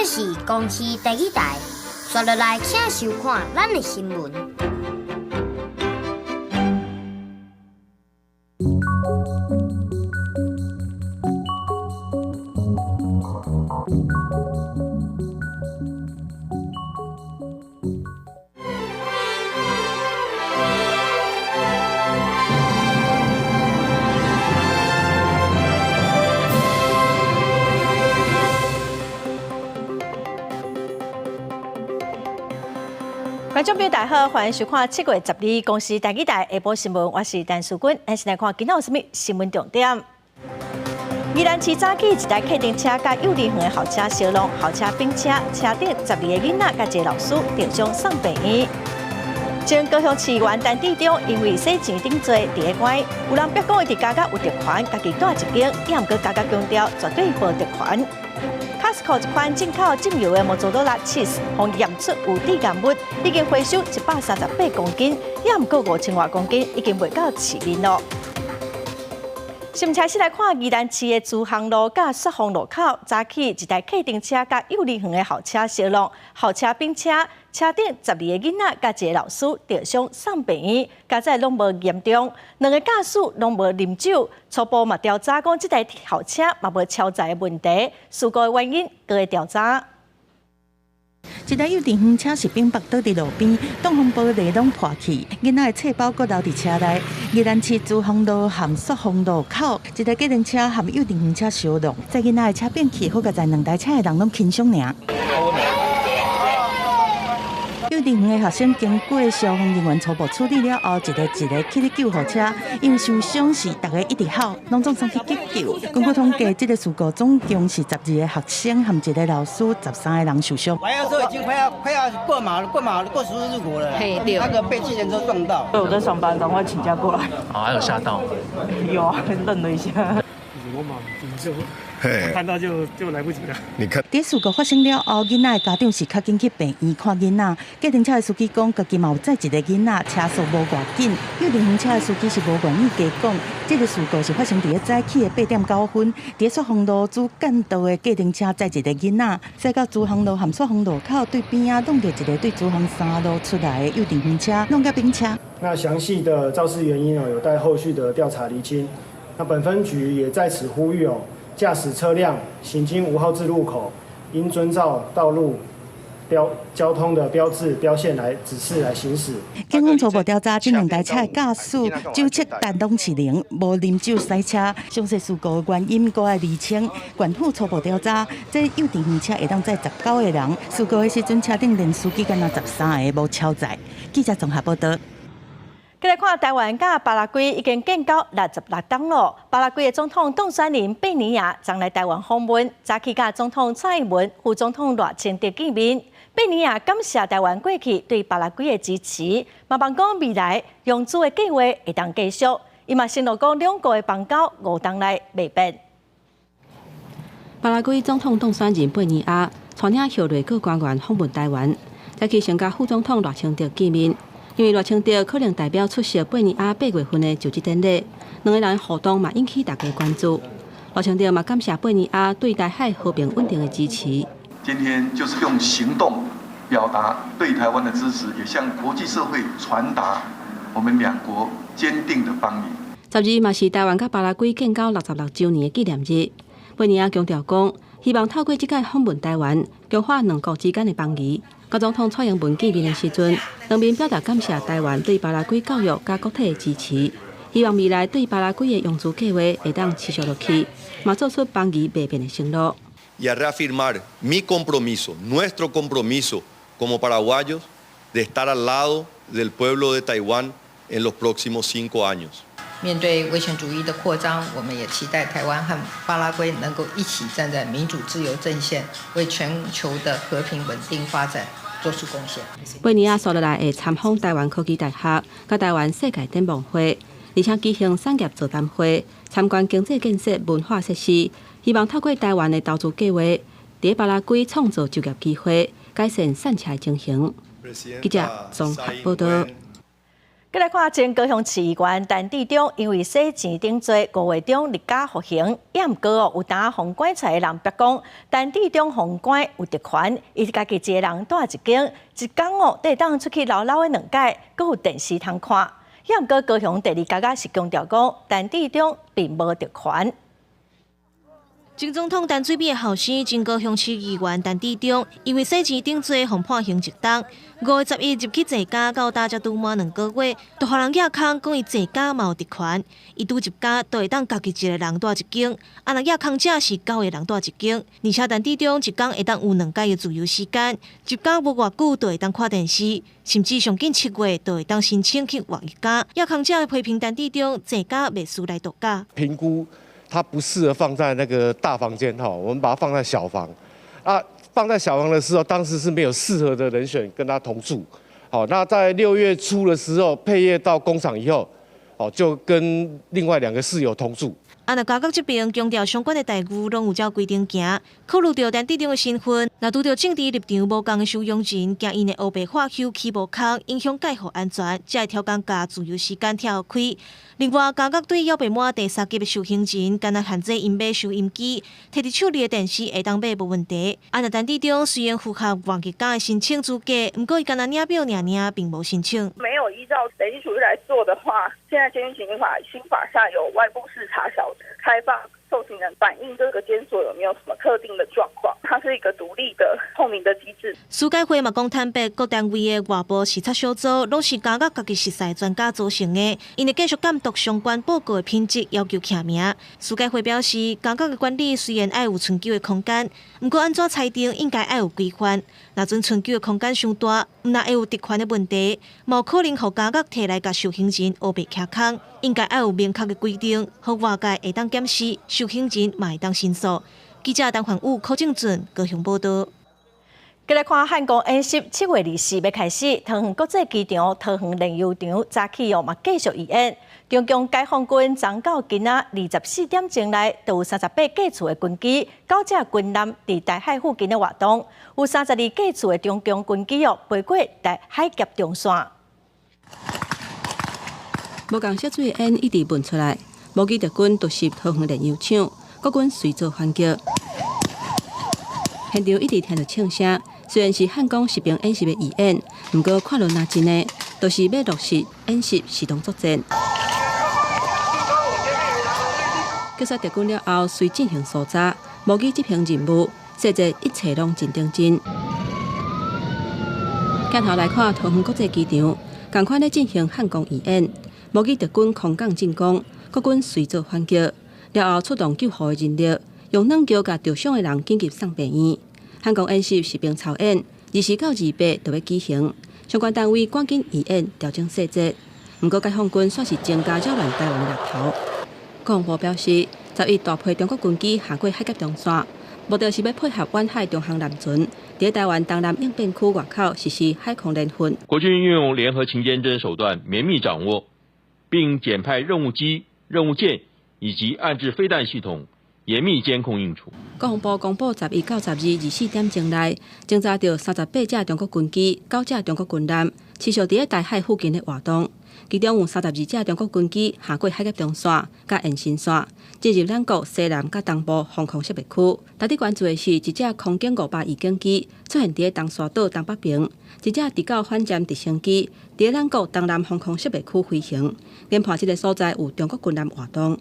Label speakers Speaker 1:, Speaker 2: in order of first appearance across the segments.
Speaker 1: 這是公視第一台，紲落來請收看咱的新聞。
Speaker 2: 觀眾朋友大家好，歡迎收看7月12公視台語台下晡新聞，我是陳淑君。咱先來看今仔有啥物新聞重點。宜蘭市早起一台客運車佮幼稚園的校車相撞，校車反車，車頂12個囡仔佮一個老師受傷送病院。前高雄市議員陳致中因為洗錢定罪佇咧關，有人逼講伊佇監獄有特權，家己蹛一間，也毋過監獄強調絕對無特權。Costco 一款進口進油的摩托羅拉 cheese，予驗出有致癌物，已經回收138公斤，也毋過5000外公斤，已經賣到市面囉。新聞先來看宜蘭市的慈航路佮雪峰路口，早起一台客運車佮幼稚園的校車相撞，校車反車，車頂12個囡仔佮一個老師受傷送病院，佳哉攏無嚴重，兩个駕駛攏無啉酒，初步嘛調查講這台校車嘛無超載的問題，事故的原因閣會調查。
Speaker 3: 一台幼稚園車是反縛倒佇路邊，擋風玻璃攏破去，囡仔的冊包閣留佇車內。宜蘭市慈航路和雪峰路口，一台計程車和幼稚園車相撞，載囡仔的車變去，好佳哉兩台車的人攏輕傷爾。幼稚園的學生經過消防人員初步處理了後，一个一个去咧救護車，因為受傷是逐个一直哭，攏總送去急救。根據統計，這個事故總共是12個學生和一個老師，13個人受傷。
Speaker 4: 來的時候已經快要過馬路，過馬路過十字路口了，那個被計程車撞到。
Speaker 5: 我在上班，趕快請假過來。
Speaker 6: 啊，還有嚇到？
Speaker 5: 有啊，愣了一下。
Speaker 7: 我嘛緊張，看到就來不及了。
Speaker 8: 你看，
Speaker 3: 佇事故發生了後，囡仔的家長是較緊去病院看囡仔。計程車的司機講，家己嘛有載一個囡仔，車速無偌緊。幼稚園車的司機是無願意加講。這個事故是發生佇咧早起的8點9分，佇雪峰路主幹道的計程車載一個囡仔，駛到慈航路和雪峰路口對邊仔，撞著一個對慈航三路出來的幼稚園車，弄甲反車。
Speaker 9: 那詳細的肇事原因哦，有待後續的調查釐清。那本分局也在此呼籲哦，駕駛車輛行經五號字路口，應遵照道路標交通的標誌標線來指示來行駛。
Speaker 3: 警方初步調查，這兩台車的駕駛酒測值攏是零，無啉酒駛車。詳細事故原因閣愛釐清。縣府初步調查，這幼稚園車會當載19個人，事故的時陣車頂連司機敢若13个，無超載。記者綜合報道。
Speaker 2: 繼來看台灣佮巴拉圭已經建交66冬囉。巴拉圭的總統當選人貝尼亞昨來台灣訪問，早起佮總統蔡英文、副總統賴清德見面。貝尼亞感謝台灣過去對巴拉圭的支持，嘛望講未來融資的計劃會當繼續。伊嘛承諾講兩國的邦交5冬來袂變。
Speaker 10: 巴拉圭總統當選人貝尼亞帶領內閣官員訪問台灣，早起先佮副總統賴清德見面。因為賴清德可能代表出席貝尼亞8月份的就職典禮，兩个人互動嘛引起大家關注。賴清德嘛感謝貝尼亞對台海和平穩定的支持。
Speaker 11: 今天就是用行動表達對台灣的支持，也向國際社會傳達我們兩國堅定的邦誼。
Speaker 10: 12嘛是台灣佮巴拉圭建交66週年的紀念日，貝尼亞強調講，希望透過這擺訪問台灣，強化兩國之間的邦誼。佮總統蔡英文見面的時陣，兩面表達感謝台灣對巴拉圭教育佮國體的支持，希望未來對巴拉圭的融資計劃會當持續落去，嘛做出邦誼袂變的承諾。
Speaker 8: Y a reafirmar mi compromiso, nuestro compromiso como paraguayos de estar al lado del pueblo de Taiwán en los próximos 5 años。
Speaker 12: 面對威權主義的擴張，我們也期待台灣和巴拉圭能夠一起站在民主自由陣線，為全球的和平穩定發展做出貢獻。
Speaker 10: 貝尼亞紲落來會參訪台灣科技大學、佮台灣世界展望會，而且舉行產業座談會，參觀經濟建設、文化設施，希望透過台灣的投資計劃，佇巴拉圭創造就業機會，改善散赤的情形。記者綜合報道。
Speaker 2: 閣來看前高雄市議員陳致中，因為洗錢等罪，5月中入監服刑。也毋過哦，有當予趕出來的人逼講，陳致中予關有特權，伊家己一個人蹛一間，一工哦，會當出去摎摎的兩擺，閣有電視通看。也毋過高雄第二監獄是強調講，陳致中並無特權。
Speaker 6: 前總統陳水扁的後生，前高雄市議員陳致中，因為洗錢等罪，予判刑一冬。5月11入去坐監，到今才拄滿2個月，就予人攑空講伊坐監嘛有特權，伊拄入監就會當家己一個人蹛一間，啊若攑空者是九個人蹛一間，而且陳致中一工會當有兩擺的自由時間，入監無偌久就會當看電視，甚至上緊7月就會當申請去越獄監。攑空者批評陳致中坐監袂輸來度假。
Speaker 13: 評估他不適合放在那個大房間哈，我們把它放在小房。啊，放在小房的時候，當時是沒有適合的人選跟他同住。好，那在6月初的時候，配業到工廠以後，哦，就跟另外兩個室友同住。
Speaker 6: 啊，若監獄這邊強調相關的待遇攏有照規定行，考慮著陳致中的身份，若拄著政治立場無仝的收容人，驚𪜶會烏白化休起無空，影響介護安全，才會調工共自由時間拆開。另外，監獄對猶未滿第三級的受刑人，敢若限制𪜶買收音機，提佇手裡的電視會當買無問題。啊，若陳致中雖然符合外籍監的申請資格，毋過伊敢若領表爾爾，並無申請。
Speaker 14: 沒有依照累積儲蓄來做的話，現在監獄刑法新法下有外部視察小組開放受刑人反映這個監所有沒有什麼特定的狀況，它是一個獨立的透明的機制。
Speaker 6: 司改會嘛講坦白，各單位的外部視察小組攏是監獄家己熟似專家組成的，𪜶會繼續監督相關報告的品質，要求簽名。司改會表示，監獄的管理雖然愛有春秋的空間，毋過按怎裁定應該愛有規範。若準春秋的空間傷大，毋但會有特權的問題，嘛有可能予監獄提來共受刑人烏白徛空。應該愛有明確的規定，予外界會當檢視，受刑人嘛會當申訴。記者陳焕武、柯正俊高雄報道。
Speaker 2: 閣來看漢光演習，7月24欲開始，桃園國際機場、桃園煉油廠早起哦嘛繼續預演。中共解放軍昨到今仔24點鐘內，就有38架次的軍機、九架軍艦佇台海附近的活動，有32架次的中共軍機哦飛過台海峽中線。
Speaker 10: 無仝色水的煙一直噴出來，無機敵軍突襲桃園煉油廠，國軍隨做反擊。現場一直聽著槍聲，雖然是漢光實兵演習的預演，毋過看落若真的，就是欲落實演習視同作戰。擊殺敵軍了後，隨進行搜查，無機執行任務，細節一切攏真認真。鏡頭來看桃園國際機場，仝款咧進行漢光預演，無機敵軍空降進攻，國軍隨做反擊，了後出動救護的人力，用軟轎共著傷的人緊急送病院。漢光演習實兵操演，24到28就欲舉行，相關單位趕緊預演調整細節。毋過解放軍煞是增加擾亂台灣的獵頭。國防部表示，11大批中國軍機橫過海峽中線，目的是欲配合遠海巡航艦船，佇台灣東南應變區外口實施海空聯訓。
Speaker 15: 國軍運用聯合勤監偵手段，綿密掌握，並檢派任務機、任務艦以及岸置飛彈系統，嚴密監控應處。
Speaker 10: 國防部公布，11到1224點鐘內，偵查著38架中國軍機、九架中國軍艦，持續佇台海附近的活動。其中有32架中國軍機橫過海峽中線、佮延伸線，進入咱國西南佮東部防空識別區。值得關注的是，一架空警500預警機出現佇東沙島東北邊，一架直九反潛直升機佇咱國東南防空識別區飛行，研判這个所在有中國軍艦活動。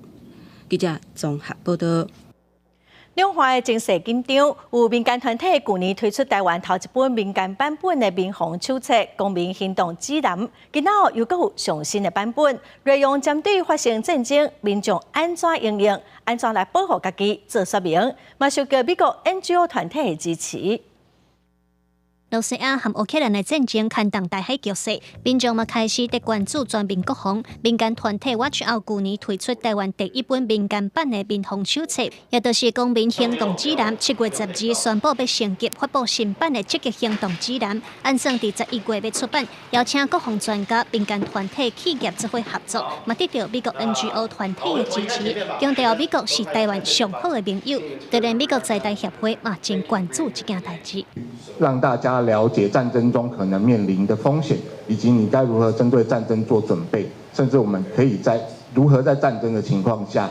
Speaker 10: 記者綜合報道。
Speaker 2: 兩岸的情勢緊張，有民間團體舊年推出台灣頭一本民間版本的民防手冊《公民行動指南》，今仔又閣有上新的版本，內容針對發生戰爭，民眾按怎應用，按怎來保護家己做說明，嘛受到美國 NGO 團體的支持。
Speaker 16: 羅西亞和烏克蘭的戰爭牽動台海局勢，民眾嘛開始佇關注全民國防。民間團體 Watch Out 舊年推出台灣第一本民間版的民防手冊，也就是公民行動指南。7月12宣布欲升級發布新版的積極行動指南，按算佇11月欲出版，邀請國防專家、民間團體、企業做伙合作，嘛得著美國 NGO 團體的支持，強調美國是台灣上好的盟友。當然，美國在台協會嘛真關注這件代誌，
Speaker 17: 讓大家。家了解戰爭中可能面臨的風險，以及你該如何針對戰爭做準備，甚至我們可以在如何在戰爭的情況下，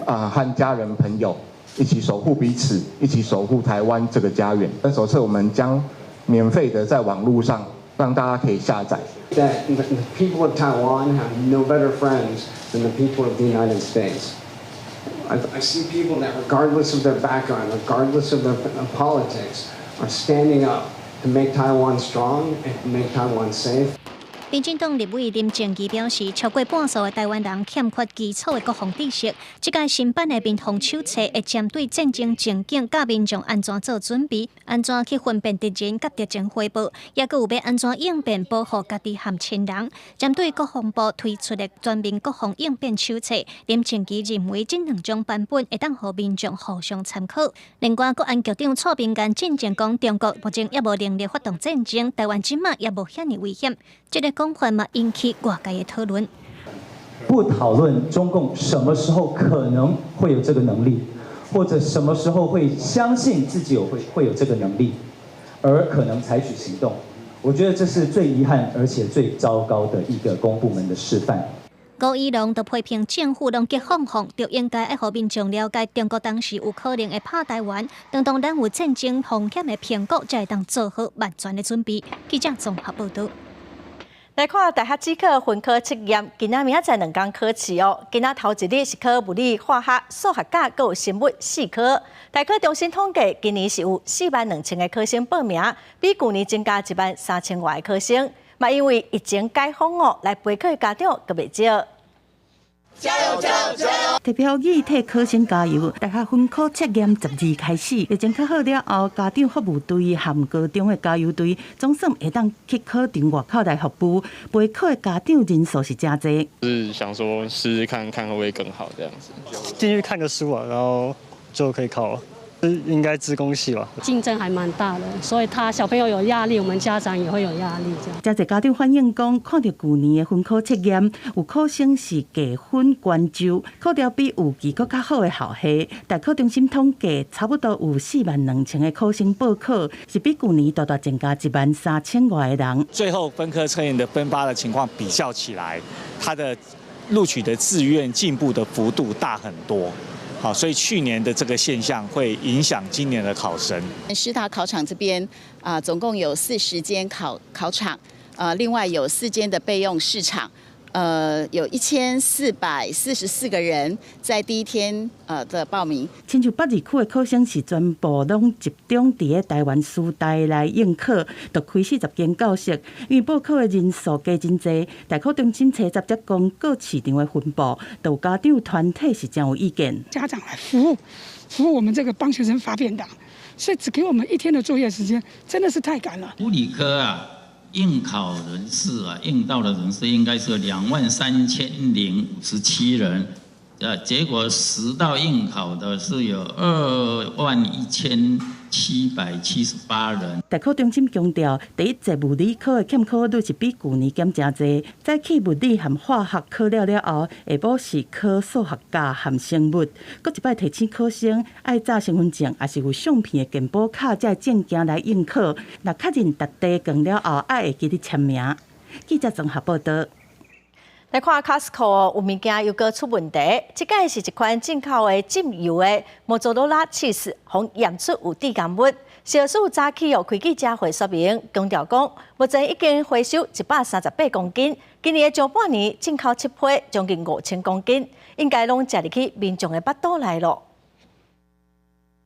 Speaker 17: 和家人朋友一起守護彼此，一起守護台灣這個家園。這手冊我們將免費的在網路上讓大家可以下載。
Speaker 9: That the people of Taiwan have no better friends than the people of the United States. I see people that, regardless of their background, regardless of their politics, are standing up to make Taiwan strong and to make Taiwan safe.
Speaker 16: 民進黨立委林靜儀表示，超過半數的台灣人欠缺基礎的國防知識。這屆新版的民防手冊會針對戰爭情景，教民眾按怎做準備，按怎去分辨敵人佮敵情回報，抑閣有欲按怎應變保護家己和親人。針對國防部推出的全民國防應變手冊，林靜儀認為這兩種版本會當予民眾互相參考。另外，國安局長蔡明彥進前講，中國目前猶無能力發動戰爭，台灣這馬也無遐爾危險。這個講法嘛引起外界的討論。
Speaker 18: 不討論中共什麼時候可能會有這個能力，或者什麼時候會相信自己會有這個能力，而可能採取行動。我覺得這是最遺憾而且最糟糕的一個公部門的示範。
Speaker 16: 吳怡農就批評政府攏激放放，就應該愛予民眾了解中國當時有可能會拍台灣，當咱有戰爭風險的評估，才會當做好萬全的準備。記者綜合報導。
Speaker 2: 來看大學指考分科測驗，今仔明仔載兩工考試哦。今仔頭一日是考物理、化學、數學佮閣有生物四科。大考中心統計，今年是有4萬2千个考生報名，比舊年增加1萬3千外个考生。嘛，因為疫情解封哦，來備考的家長閣袂少。
Speaker 3: 加油加油加油！特標語替考生加油。大學分科測驗12開始，疫情較好了後，家長服務隊和高中的加油隊總算會當去考場外口來服務。備考的家長人數是誠濟。
Speaker 19: 是想說試試看看會不會更好這樣子。
Speaker 7: 進去看個書啊，然後就可以考了。應該資工系吧。
Speaker 20: 競爭還蠻大的，所以他小朋友有壓力，我們家長也會有壓力。這樣。
Speaker 3: 誠濟家長反映講，看著舊年的分科測驗，有考生是加分關注，考著比預期閣較好的校系。大考中心統計，差不多有4萬2千个考生報考，是比舊年大大增加1萬3千外个人。
Speaker 21: 最後分科測驗的分發的情況比較起來，他的錄取的志願進步的幅度大很多。好，所以去年的這個現象會影響今年的考生。
Speaker 22: 師大考場這邊啊，總共有40間考場，另外有4間的備用試場，有1444個人在第一天的報名。
Speaker 3: 親像北二區的考生是全部攏集中佇咧台灣師大來應考，就開40間教室，因為報考的人數加真濟，大考中心查雜則講各試場的分布，都有家長團體是真有意見。
Speaker 23: 家長來服務我們這個幫學生發便當，所以只給我們一天的作業時間，真的是太趕了。
Speaker 24: 物理科啊，應考人士啊，應到的人數應該是23,057人，結果實到應考的是有21,778人。
Speaker 3: 大考中心強調，第一節物理科的欠考率是比舊年減誠濟。早起物理和化學考了了後，下晡是考數學佮和生物。閣一擺提醒考生愛紮身份證，抑是有相片的健保卡，才會證件來應考。若確認答題卷了後，愛會記得簽名。記者綜合報導。
Speaker 2: 來看 Costco 有物件又閣出問題，這擺是一款進口的浸油的摩佐羅拉起司，予驗出有致癌物。小數早起哦開記者會說明，強調講，目前已經回收138公斤，今年的上半年進口七批，將近5000公斤，應該攏食入去民眾的腹肚內囉。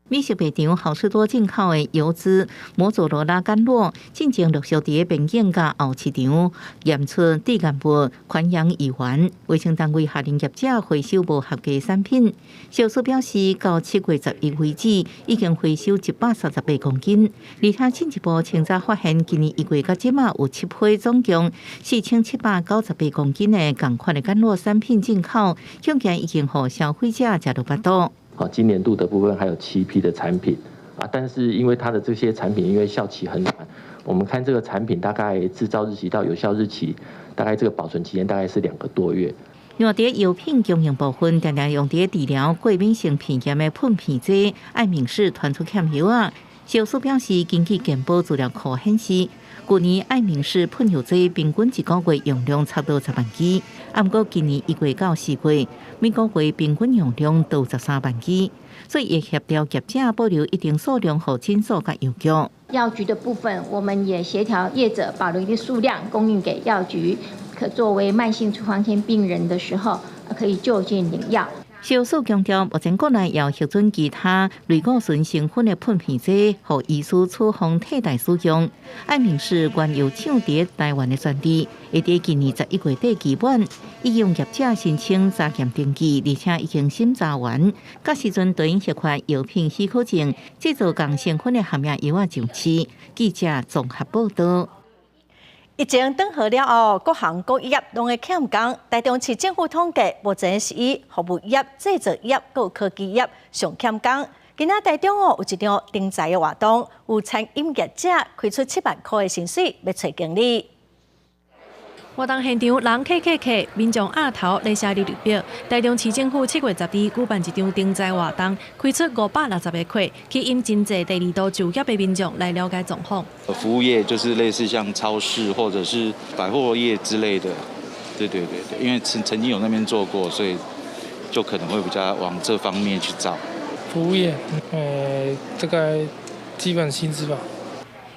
Speaker 25: 美食賣場好市多進口的油脂摩佐羅拉橄欖，進前陸續佇咧邊境佮後市場驗出致癌物環氧乙烷，衛生單位下令業者回收無合格產品。小蘇表示，到7月11為止，已經回收138公斤。而且進一步清查發現，今年1月到這馬有七批總共4798公斤的仝款的橄欖產品進口，恐驚已經予消費者食入腹肚。
Speaker 26: 好，今年度的部分還有七批的產品啊，但是因為它的這些產品因為效期很短，我們看這個產品大概製造日期到有效日期，大概這個保存期間大概是2個多月。
Speaker 25: 另外，佇藥品供應部分，定定用佇治療過敏性鼻炎的噴鼻劑，愛明氏傳出欠藥仔。消署表示，根據健保資料庫顯示，舊年愛明仕噴藥劑平均一個月用量差不多10萬支，啊，毋過今年1月到4月，每個月平均用量都13萬支，所以會協調業者保留一定數量予診所佮藥局。
Speaker 1: 藥局的部分，我們也協調業者保留一定數量供應給藥局，可作為慢性處方箋病人的時候，可以就近領藥。
Speaker 25: 消署強調，目前國內也核准其他類固醇成分的噴片劑，予醫師處方替代使用。愛明仕原藥廠佇台灣的專利，會佇今年11月底期滿，已向業者申請查驗登記，而且已經審查完。到時陣就會核發藥品許可證，製造仝成分的含藥藥仔上市。記者綜合報道。
Speaker 2: 疫情轉好了後，各行各業攏會欠工。台中市政府統計，目前是以服務業、製造業、佮科技業上欠工。今仔台中哦有一場徵才的活動，有餐飲業者開出7萬箍的薪水，欲揣經理。
Speaker 4: 活動現場人客客客，民眾額頭咧寫履歷表。台中市政府7月12舉辦一場徵才活動，開出560個缺，吸引真濟第二度就業的民眾來了解狀況。
Speaker 5: 服務業就是類似像超市或者是百貨業之類的，對對對對，因為曾經有那邊做過，所以就可能會比較往這方面去找。
Speaker 8: 服務業，大概基本薪資吧。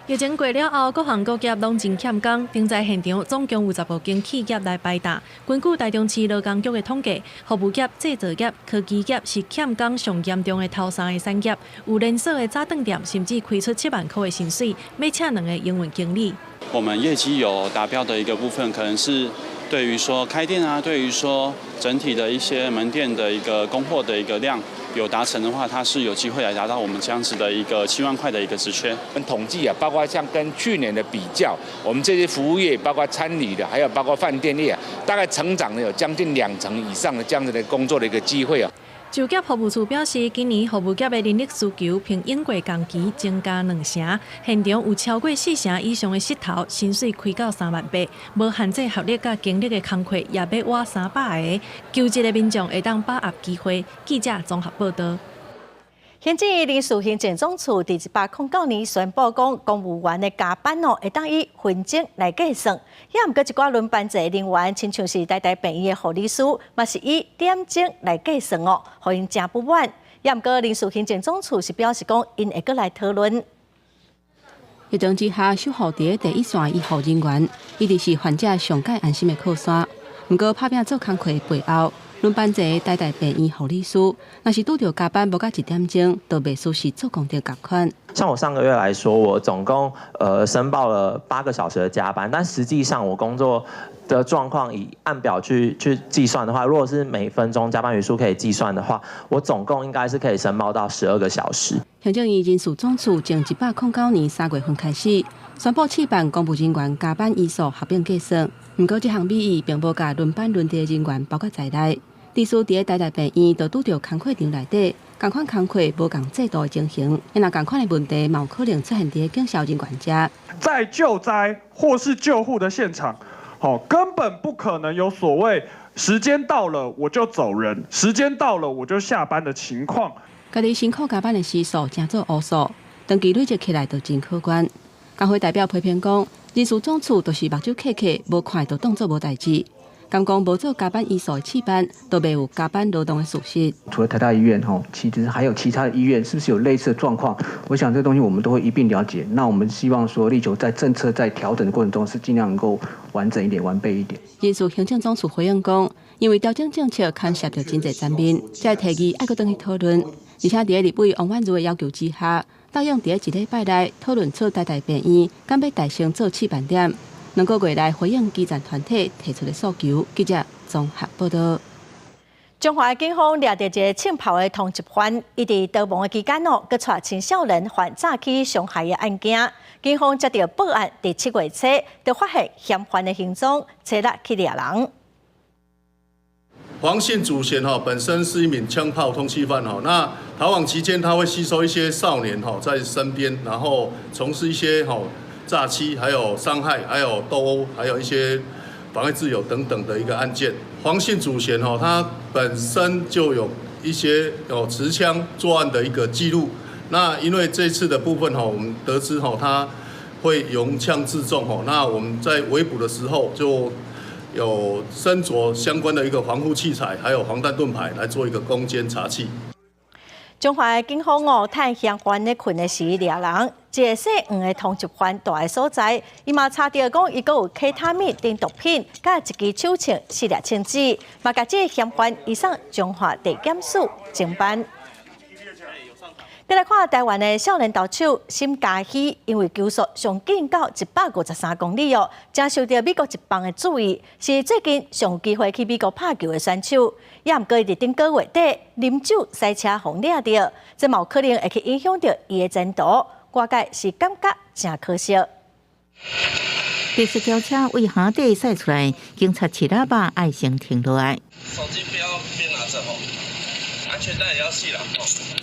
Speaker 4: 疫情過了後，各行各業攏真欠工。徵才現場總共有15間企業來擺檔。根據台中市勞工局的統計，服務業、製造業、科技業是欠工上嚴重的頭三個產業。有連鎖的早頓店，甚至開出7萬箍的薪水，欲請兩個營運經理。
Speaker 11: 我們業績有達標的一個部分，可能是對於說開店啊，對於說整體的一些門店的一個供貨的一個量。有達成的話，它是有機會來達到我們這樣子的一個7萬塊的一個職缺。
Speaker 12: 我們統計啊，包括像跟去年的比較，我們這些服務業，包括餐飲的，還有包括飯店業啊，大概成長了有將近2成以上的這樣子的工作的一個機會啊。
Speaker 4: 就業服務處表示，今年服務業的人力需求平應過同期增加2成，現場有超過4成以上的實頭，薪水開到3萬8，無限制學歷佮經歷的工課也欲倚300個，求職的民眾會當把握機會。記者綜合報道。
Speaker 2: 行政院人事行政總處佇109年宣布講，公務員的加班哦，會當以分鐘來計算。也毋過一寡輪班制人員，親像是台大病院的護理師，嘛是以點鐘來計算哦，予𪜶誠不滿。也毋過人事行政總處是表示講，𪜶會閣來討論。
Speaker 10: 疫情之下，守護佇第一線醫護人員，一直是患者上蓋安心的靠山。毋過拍拚做工課背後，輪班制台大病院護理師，若是拄著加班無到一點鐘，就袂輸是做功德仝款。
Speaker 27: 像我上個月來說，我總共申報了8個小時的加班，但實際上我工作的狀況以按表去計算的話，如果是每分鐘加班時數可以計算的話，我總共應該是可以申報到12個小時。
Speaker 10: 行政院人事總處從109年3月份開始，宣布試辦公務人員加班時數合併計算。毋過這項美意並無共輪班輪值的人員包括在內。律師佇台大病院就拄著工課場內底，仝款工課無仝制度的情形，若仝款的問題，嘛有可能出現佇警消人員遮。
Speaker 28: 在救災或是救護的現場，根本不可能有所謂時間到了我就走人，時間到了我就下班的情況。
Speaker 10: 家己辛苦加班的時數，成做烏數，長期累積起來就真可觀。工會代表批評講，人事總處就是目睭瞌瞌，無看就當做無代誌。敢講無做加班時數的試辦，都袂有加班勞動的事實。
Speaker 29: 除了台大醫院吼，其實還有其他的醫院，是不是有類似的狀況？我想這個東西我們都會一併了解。那我們希望說，力求在政策在調整的過程中，是盡量能夠完整一點、完備一點。
Speaker 10: 人事行政總處回應講，因為調整政策牽涉著真濟層面，才會提議愛閣轉去討論。而且佇立委王婉嫒的要求之下，答應佇一禮拜內討論出台大病院敢欲代先做試辦點。2個月內回應基層團體提出的訴求。記者綜合報道。
Speaker 2: 彰化警方掠著一个槍炮的通緝犯，伊佇逃亡的期間哦，閣帶青少年犯詐欺傷害的案件。警方接著報案，佇7月初就發現嫌犯的行蹤，初六去掠人。
Speaker 30: 黃姓主嫌哈，本身是一名槍炮通緝犯哈，那逃亡期間他會吸收一些少年哈在身邊，然後從事一些哈詐欺、還有傷害、還有鬥毆、還有一些妨礙自由等等的一個案件。黃姓主嫌哈，他本身就有一些有持槍作案的一個記錄，那因為這次的部分哈，我們得知哈，他會用槍自重哈，那我們在圍捕的時候就有身着相關的一個防護器材，還有防彈盾牌來做一個攻堅查緝。
Speaker 2: 彰化警方哦，趁嫌犯咧睏的時掠人，一个姓黃的通緝犯蹛的所在，伊嘛查著講伊閣有 K 他命等毒品，佮一支手槍、四粒槍支，嘛共這个嫌犯移送彰化地檢署偵辦。再來看台灣的少年投手沈嘉熙，因為球速上緊到153公里哦，誠受著美國職棒的注意，是最近上有機會去美國拍球的選手。也毋過佇頂個月底啉酒駛車予掠著，這嘛有可能會去影響著伊的前途。外界是感覺誠可惜。
Speaker 25: 白色轎車為下底駛出來，警察吹喇叭愛先停落來。
Speaker 6: 手機不要邊拿著吼，安全帶也要繫啦。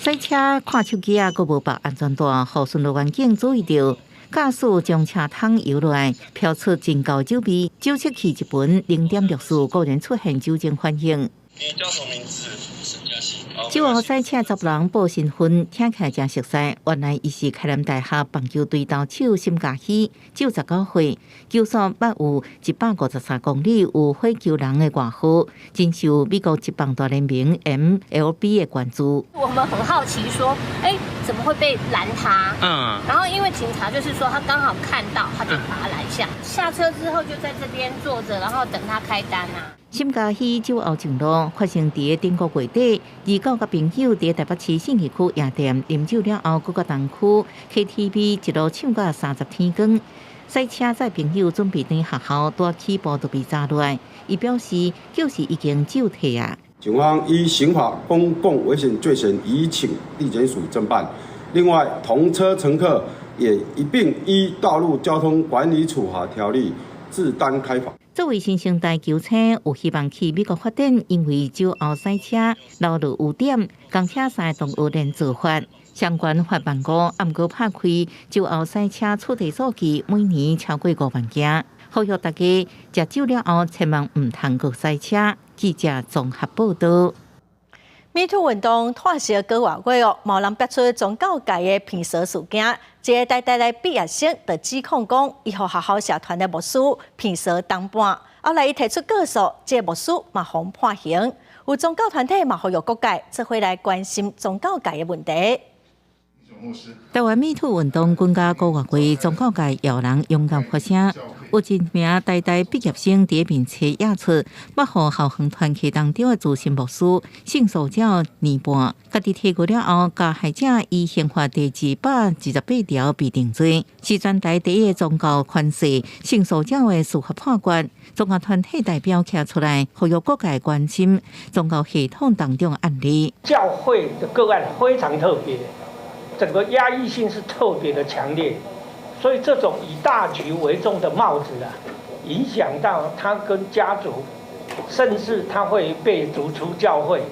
Speaker 25: 駛車看手機啊，閣無綁安全帶，予巡邏員警注意著，駕駛將車窗搖落來，飄出真厚酒味，酒測器一瓶0.64，果然出現酒精反應。
Speaker 6: 你叫什麼名字？沈嘉熙。
Speaker 25: 酒後駛車十人報身份，聽起來誠熟似。原來伊是開南大學棒球隊投手沈嘉熙，99歲，球速捌有153公里，有火球人的外號，真受美國職棒大聯盟 MLB 的關注。
Speaker 7: 我們很好奇，說，欸，怎麼會被攔他？然後因為警察就是說，他剛好看到，他就把他攔下。下車之後就在這邊坐着，然後等他開單啊。
Speaker 25: 沈嘉熙酒後上路，發生佇頂個月底，29佮朋友佇台北市信義區夜店啉酒了後，閣到東區 KTV 一路唱到三十天光，駛車載朋友準備轉學校，拄起步就被查落來。伊表示，就是已經酒退啊。
Speaker 9: 警方依刑法公共危險罪嫌，移請地檢署偵辦。另外，同車乘客也一併依道路交通管理處罰條例自擔開罰。
Speaker 25: 作為新生代球星，有希望去美國發展，因為酒後駛車流落污點，公車三個同學連做法。相關罰萬五，毋過拍開酒後駛車處罰數據，每年超過5萬件。呼籲大家食酒了後，千萬毋通閣駛車。記者綜合報道。
Speaker 2: MeToo 運動拖燒個外月哦，有人爆出宗教界的騙嫂事件，一个台大來畢業生就指控講，伊予學校社團的牧師騙嫂同伴，後來伊提出告訴，這个牧師嘛予判刑。有宗教團體嘛呼籲各界做伙來關心宗教界的問題。
Speaker 25: 台灣 MeToo 運動滾甲個外月，宗教界有人勇敢發聲。有一名台大畢業生佇面冊指出，捌予校園團契當中的資深牧師性騷擾年半，家己提告了後，加害者依刑法第228條被定罪，是全台第一个宗教權勢性騷擾的司法判決。宗教團體代表站出來，呼籲各界關心宗教系統當中的案例。
Speaker 13: 教會的個案非常特別，整個壓抑性是特別的強烈。所以這種以大局為重的帽子啊，影響到他跟家族，甚至他會被逐出教會，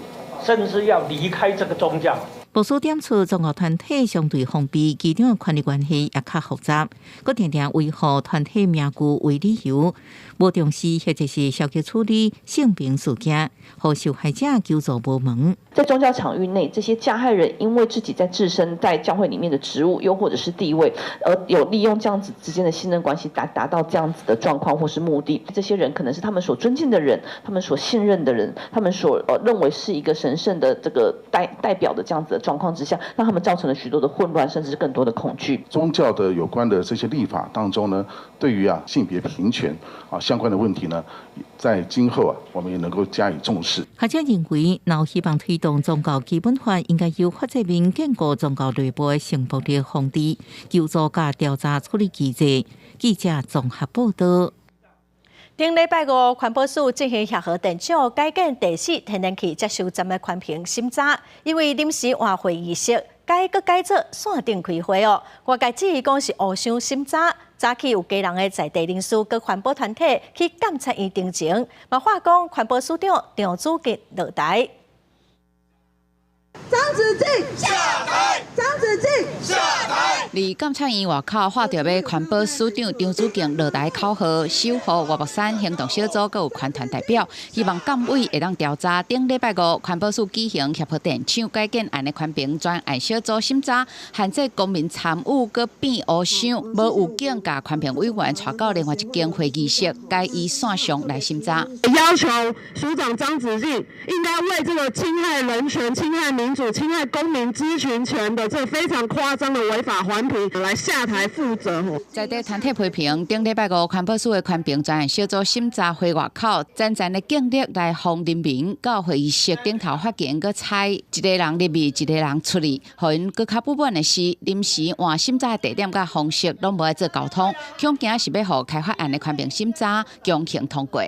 Speaker 13: 甚至要離開這個宗教。
Speaker 25: 牧師點出宗教團體相對封閉，其中的權力關係也較複雜，閣定定維護團體名譽為理由，無重視或者是消極處理性平事件，予受害者求助無門。
Speaker 14: 在宗教場域內，這些加害人因為自己在自身在教會裡面的職務，又或者是地位，而有利用這樣子之間的信任關係達到這樣子的狀況或是目的。這些人可能是他們所尊敬的人，他們所信任的人，他們所認為是一個神聖的這個代表的這樣子的狀況之下，讓他們造成了許多的混亂，甚至是更多的恐懼。
Speaker 15: 宗教的有關的這些立法當中呢，對於性別平權相關的問題呢，在今後我們也能夠加以重視。
Speaker 25: 學者認為，若希望推動宗教基本法，應該由法制面建構宗教內部的性暴力防治、求助佮調查處理機制。記者綜合報道。
Speaker 2: 頂禮拜五，環保署進行協和電廠改建第四天然氣接收站的環評審查，因為臨時換會議室，改閣改做線頂開會哦。外界質疑講是烏箱審查，早起有家人的在地人士佮環保團體去監察院陳情，嘛話講環保署長張子杰落台。
Speaker 16: 張子靜下台，張子靜下台。
Speaker 3: 佇監察院外口喊著欲環保署長張子敬落台口號，守護外木山行動小組閣有環團代表，希望監委會當調查頂禮拜五環保署舉行協和電廠改建案的環評專案小組審查，限制公民參與，閣變烏箱，無預警共環評委員帶到另外一間會議室，改以線上來審查。
Speaker 16: 要求署長張子敬應該為這個侵害人權、侵害民主、侵害公民知情權的這非常誇張的違法環評來下台負責。
Speaker 3: 在地團體批評，頂禮拜五環保署的環評專案小組審查會外口，陣陣的警力來封人民到會議室頂頭發言，閣採一个人入去，一个人出去，予𪜶閣較不滿的是，臨時換審查的地點佮方式攏無愛做溝通，恐驚是欲予開發案的環評審查強行通過。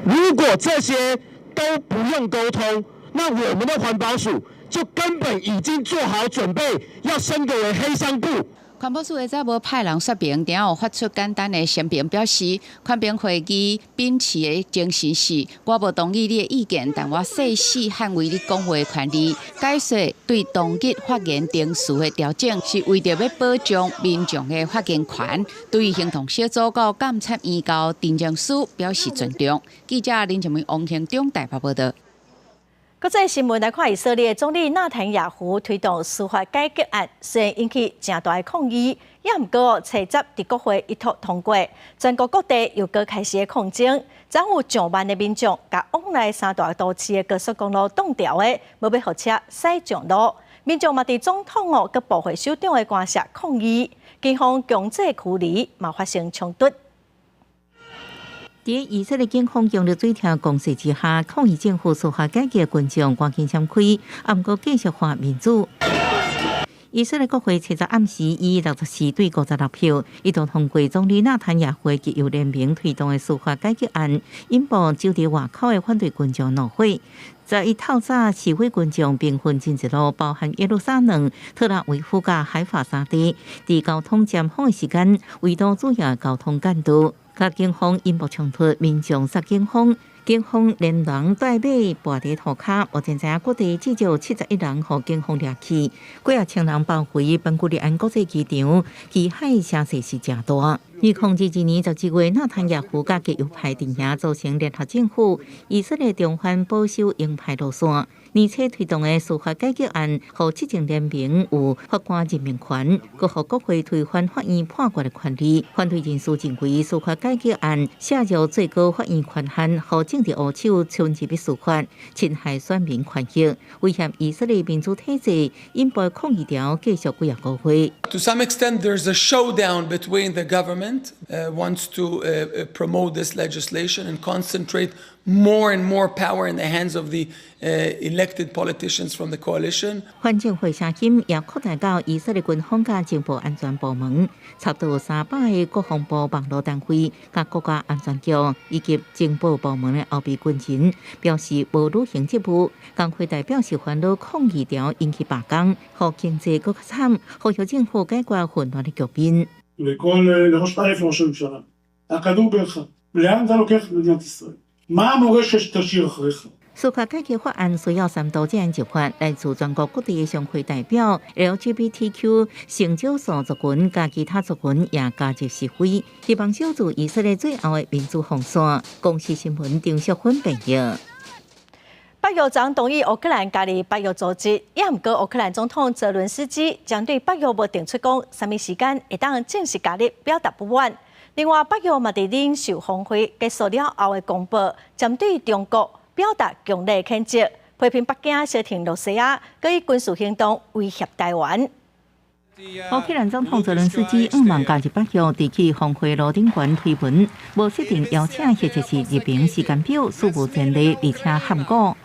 Speaker 17: 如果這些都不用溝通，那我們的環保署就根本已經做好準備，要升格為黑商部。
Speaker 3: 環保署會早無派人說明，然後發出簡單的聲明，表示環評會議秉持的精神是：我無同意你的意見，但我誓死捍衛你講話的權利。解說對當日發言程序的調整，是為著欲保障民眾的發言權。對於行動小組到監察院到陳情書表示尊重。記者林靜梅、王興中台北報導。
Speaker 2: 國際新聞來看，以色列總理納坦雅胡推動司法改革案，雖然引起誠大的抗議，也毋過初十佇國會一讀通過，全國各地又閣開始抗爭，總有上萬的民眾共往來三大都市的高速公路擋牢的，無欲予車駛上路。民眾嘛佇總統哦佮部會首長的官舍抗議，警方強制驅離，嘛發生衝突。
Speaker 25: 佇以色列警方強力水柱攻勢之下，抗議政府司法改革群眾趕緊閃開，啊，毋過繼續喊民主。以色列國會初十暗時以64對56票，一度通過總理納坦雅胡極右聯盟推動的司法改革案，引爆就佇外口的反對群眾怒火。11透早示威群眾兵分真濟路，包含耶路撒冷、特拉維夫佮海法三地，佇交通尖峰的時間，圍堵主要交通幹道。佮警方引爆衝突，民眾殺警方，警方連人帶馬跋佇塗跤。目前知影各地至少71人予警方掠去，幾仔千人包圍班古里安國際機場，機海聲勢是誠大。2022年11月，納坦雅胡佮極右派陣營組成聯合政府，以色列重返保守鷹派路線。年初推動的司法改革案，予執政聯盟有法官任命權，閣予國會推翻法院判決的權利。反對人士認為，司法改革案削弱最高法院權限，予政治烏手侵入去司法，侵害選民權益，威脅以色列民主體制，引爆抗議潮繼續幾仔個月。
Speaker 18: To some extent, there's a showdown between the government wants to promote this legislation and concentrate more and more power in the hands of the elected politicians from the coalition.
Speaker 25: 反政府聲音也擴大到以色列軍方佮情報安全部門，差不多300個國防部網路單位、佮國家安全局以及情報部門的後備軍人表示無履行職務。工會代表是煩惱抗議潮引起罷工，予經濟閣較慘，呼籲政府解決混亂的局面。
Speaker 19: לכל ראש אלף לראש הממשלה, הכדור בידך, לאן אתה לוקח את מדינת ישראל? מה המורשת שתשאיר אחריך?
Speaker 25: 司法改革法案需要三都這樣入法，來自全國各地的商會代表、LGBTQ 性少數族群佮其他族群也加入示威，希望守住以色列最後的民主防線。公視新聞張淑芬報導。
Speaker 2: 北約昨同意烏克蘭加入北約組織，也毋過烏克蘭總統澤倫斯基針對北約無定出講啥物時間會當正式加入，表達不滿。另外，北約嘛佇領袖峰會結束了後的公報，針對中國表達強烈譴責，批評北京相挺羅西亞，閣以軍事行動威脅臺灣。
Speaker 25: 烏克蘭總統澤倫斯基向望加入北約，佇去峰會樓頂懸推文，無設定邀請或者是入盟時間表，史無前例，而且喊古。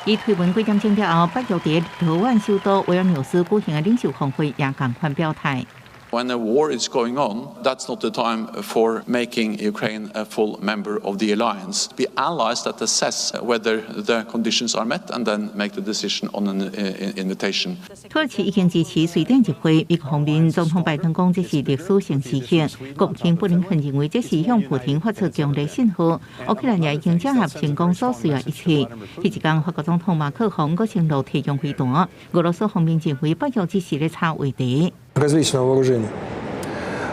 Speaker 25: 伊推文幾點鐘了後，北約佇立陶宛首都維爾紐斯舉行的領袖峰會也仝款表態。
Speaker 1: When a war is going on, that's not the time for making Ukraine a full member of the alliance. The allies that assess whether the conditions are met and then make the decision on an invitation.
Speaker 25: 土耳其已經支持瑞典入會，美國方面總統拜登講這是歷史性時刻。國務卿布林肯認為這是向普廷發出強烈信號。烏克蘭也已經整合成功所需要一切。彼一工，法國總統馬克宏閣承諾提供飛彈。俄羅斯方面認為北約只是咧炒話題。
Speaker 5: Различного вооружения.